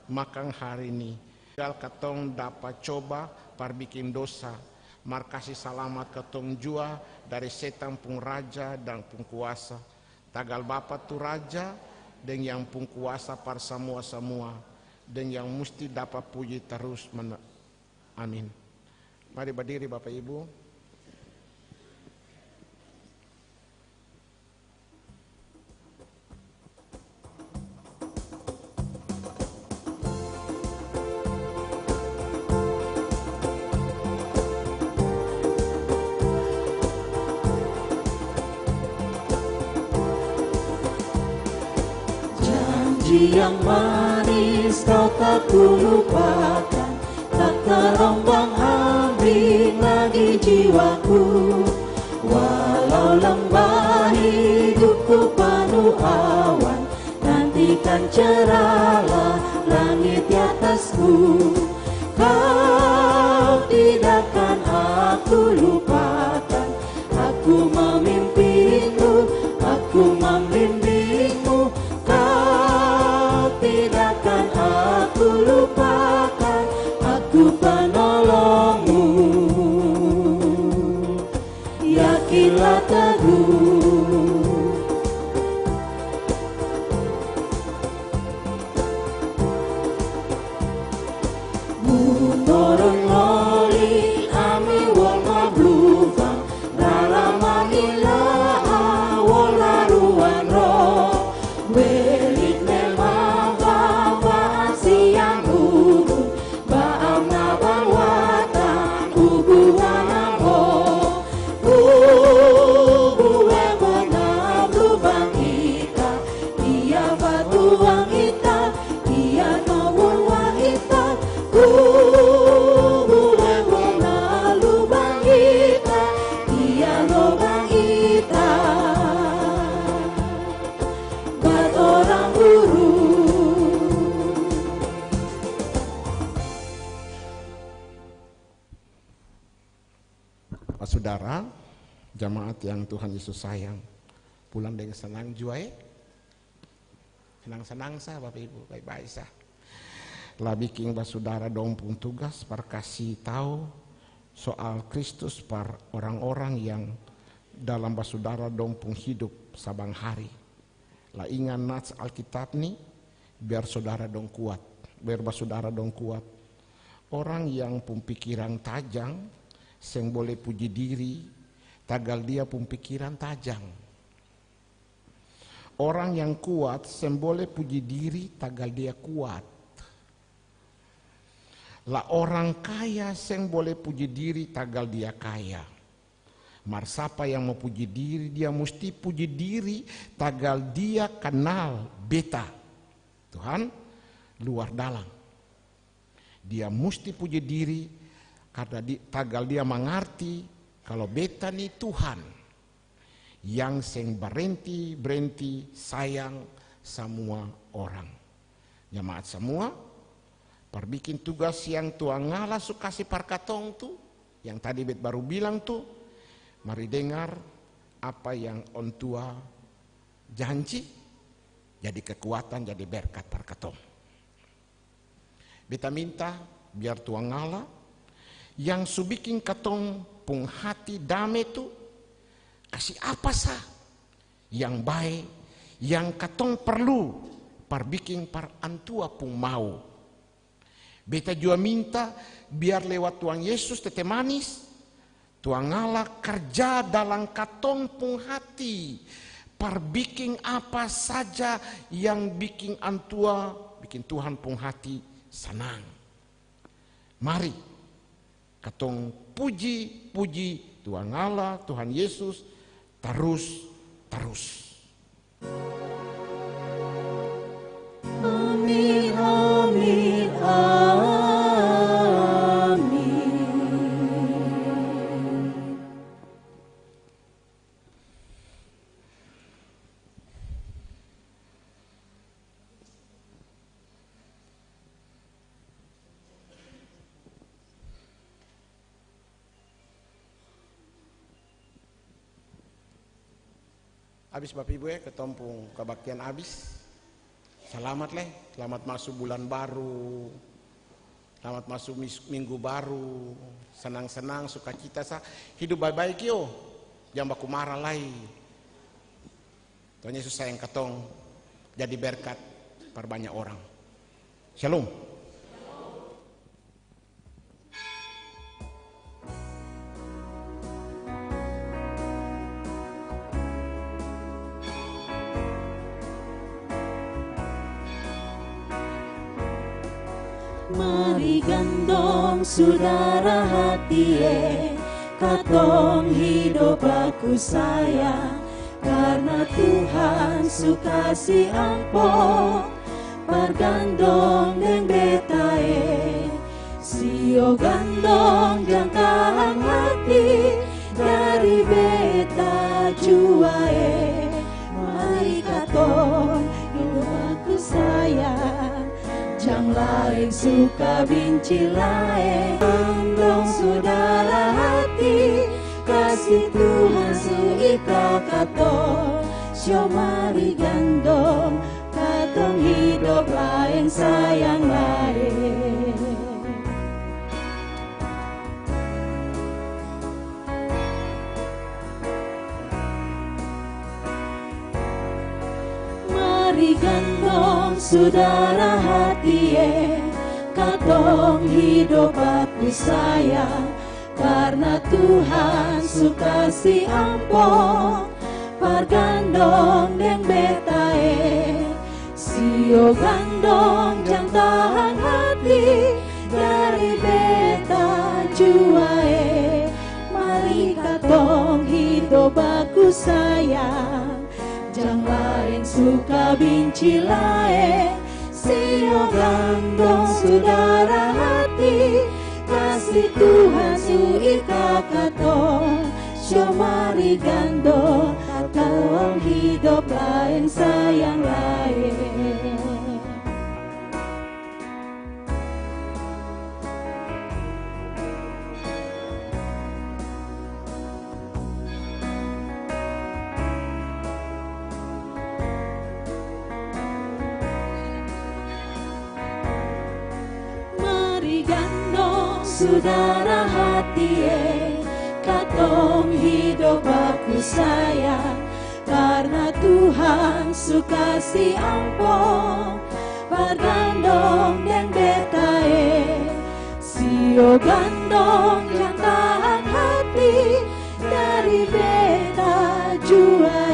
makang hari ni. Tinggal katong dapa coba par biking dosa, mar kasi salamat katong jua dari setang pung raja deng pung kuasa. Tagal Bapa tu Raja deng Yang pung kuasa par samua-samua, deng yang musti dapa puji tarus mene-, amin. Mari badiri, Bapak Ibu. Janji yang manis kau tak kulupakan, tak terombang-ambing lagi jiwaku. Walau lembah hidupku penuh awan, nantikan cerahlah langit di atasku. Kau tidak akan aku lupakan, aku memimpinmu, aku membimbingmu. Kau tidak akan aku lupakan, aku penolongmu. Yakinlah teguh. Butoron ngoli ami wol mablubang, dalam ami laha wol haruan roh. Belit memang babaan siang ubun, baamna bawatan kuburan amo. Kubu emo na lubang ita, ia batuang ita, ia no bulwa ita. Kubu emo na lubang ita, ia lobang ita. Bat orang buru. Basudara, jemaat yang Tuhan Yesus sayang, pulang deng sanang jua e. Sanang-sanang sa, Bapak Ibu, bae-bae sa. La biking basudara dong pung tugas par kasi tau soal Kristus par orang-orang yang dalam basudara dong pung hidup sabang hari. La inga nats Alkitab ni, biar sodara dong kuat, biar basudara dong kuat. Orang yang pung pikiran tajang seng bole puji diri, tagal dia pung pikiran tajang. Orang yang kuat seng bole puji diri, tagal dia kuat. La orang kaya seng bole puji diri tagal dia kaya. Mar sapa yang mo puji diri, dia musti puji diri tagal dia kanal Beta, Tuhan luar dalang. Dia musti puji diri karna di-, tagal dia mangarti kalo Beta ni Tuhan yang seng barenti-brenti sayang samua orang. Jemaat samua, par biking tugas yang Tuangala su kasi par katong tu, yang tadi bet baru bilang tu, mari dengar apa yang Ontua janji jadi kekuatan, jadi berkat par katong. Beta minta biar Tuangala yang su biking katong pung hati dame tu, kasi apa sa yang bae, yang katong perlu par biking par Antua pung mau. Beta jua minta biar lewat Tuhan Yesus tete manis, Tuangala karja dalam katong pung hati, par biking apa saja yang biking Antua, biking Tuhan pung hati sanang. Mari katong puji-puji Tuangala, Tuhan Yesus, tarus-tarus. Amin, amin, amin. Abis, Bapak Ibu, e, katong pung kabaktian abis. Salamat le, salamat maso bulan baru, salamat maso mis-, minggu baru, sanang-sanang, sukacita sa, hidup bae-bae yo, jang baku mara lai. Tuhan Yesus sayang katong, jadi berkat par banya orang. Shalom. Mari gandong sudara hati e, katong hidop baku sayang, karna Tuhan su kasi ampong. Par gandong deng beta e, sio gandong jang tahang hati, dari beta jua e. Mari katong hidop baku sayang, jang laeng suka binci laeng. Gandong sudara hati, kasi Tuhan su ika katong, sio mari gandong, katong hidop laeng sayang laeng. Mari gandong sudara hati e, katong hidop baku sayang, karna Tuhan su kasi ampong. Par gandong deng beta e, sio gandong jang tahang hati, dari beta jua e. Mari katong hidop baku sayang, jang laeng suka binci laeng. Sio gandong sudara hati, kasi Tuhan su ika katong. Sio mari gandong, katong hidop laeng sayang laeng. Mari gandong sudara hati e, katong hidop baku sayang, karna Tuhan su kasi ampong. Par gandong deng beta e, sio gandong jang tahang hati, dari beta jua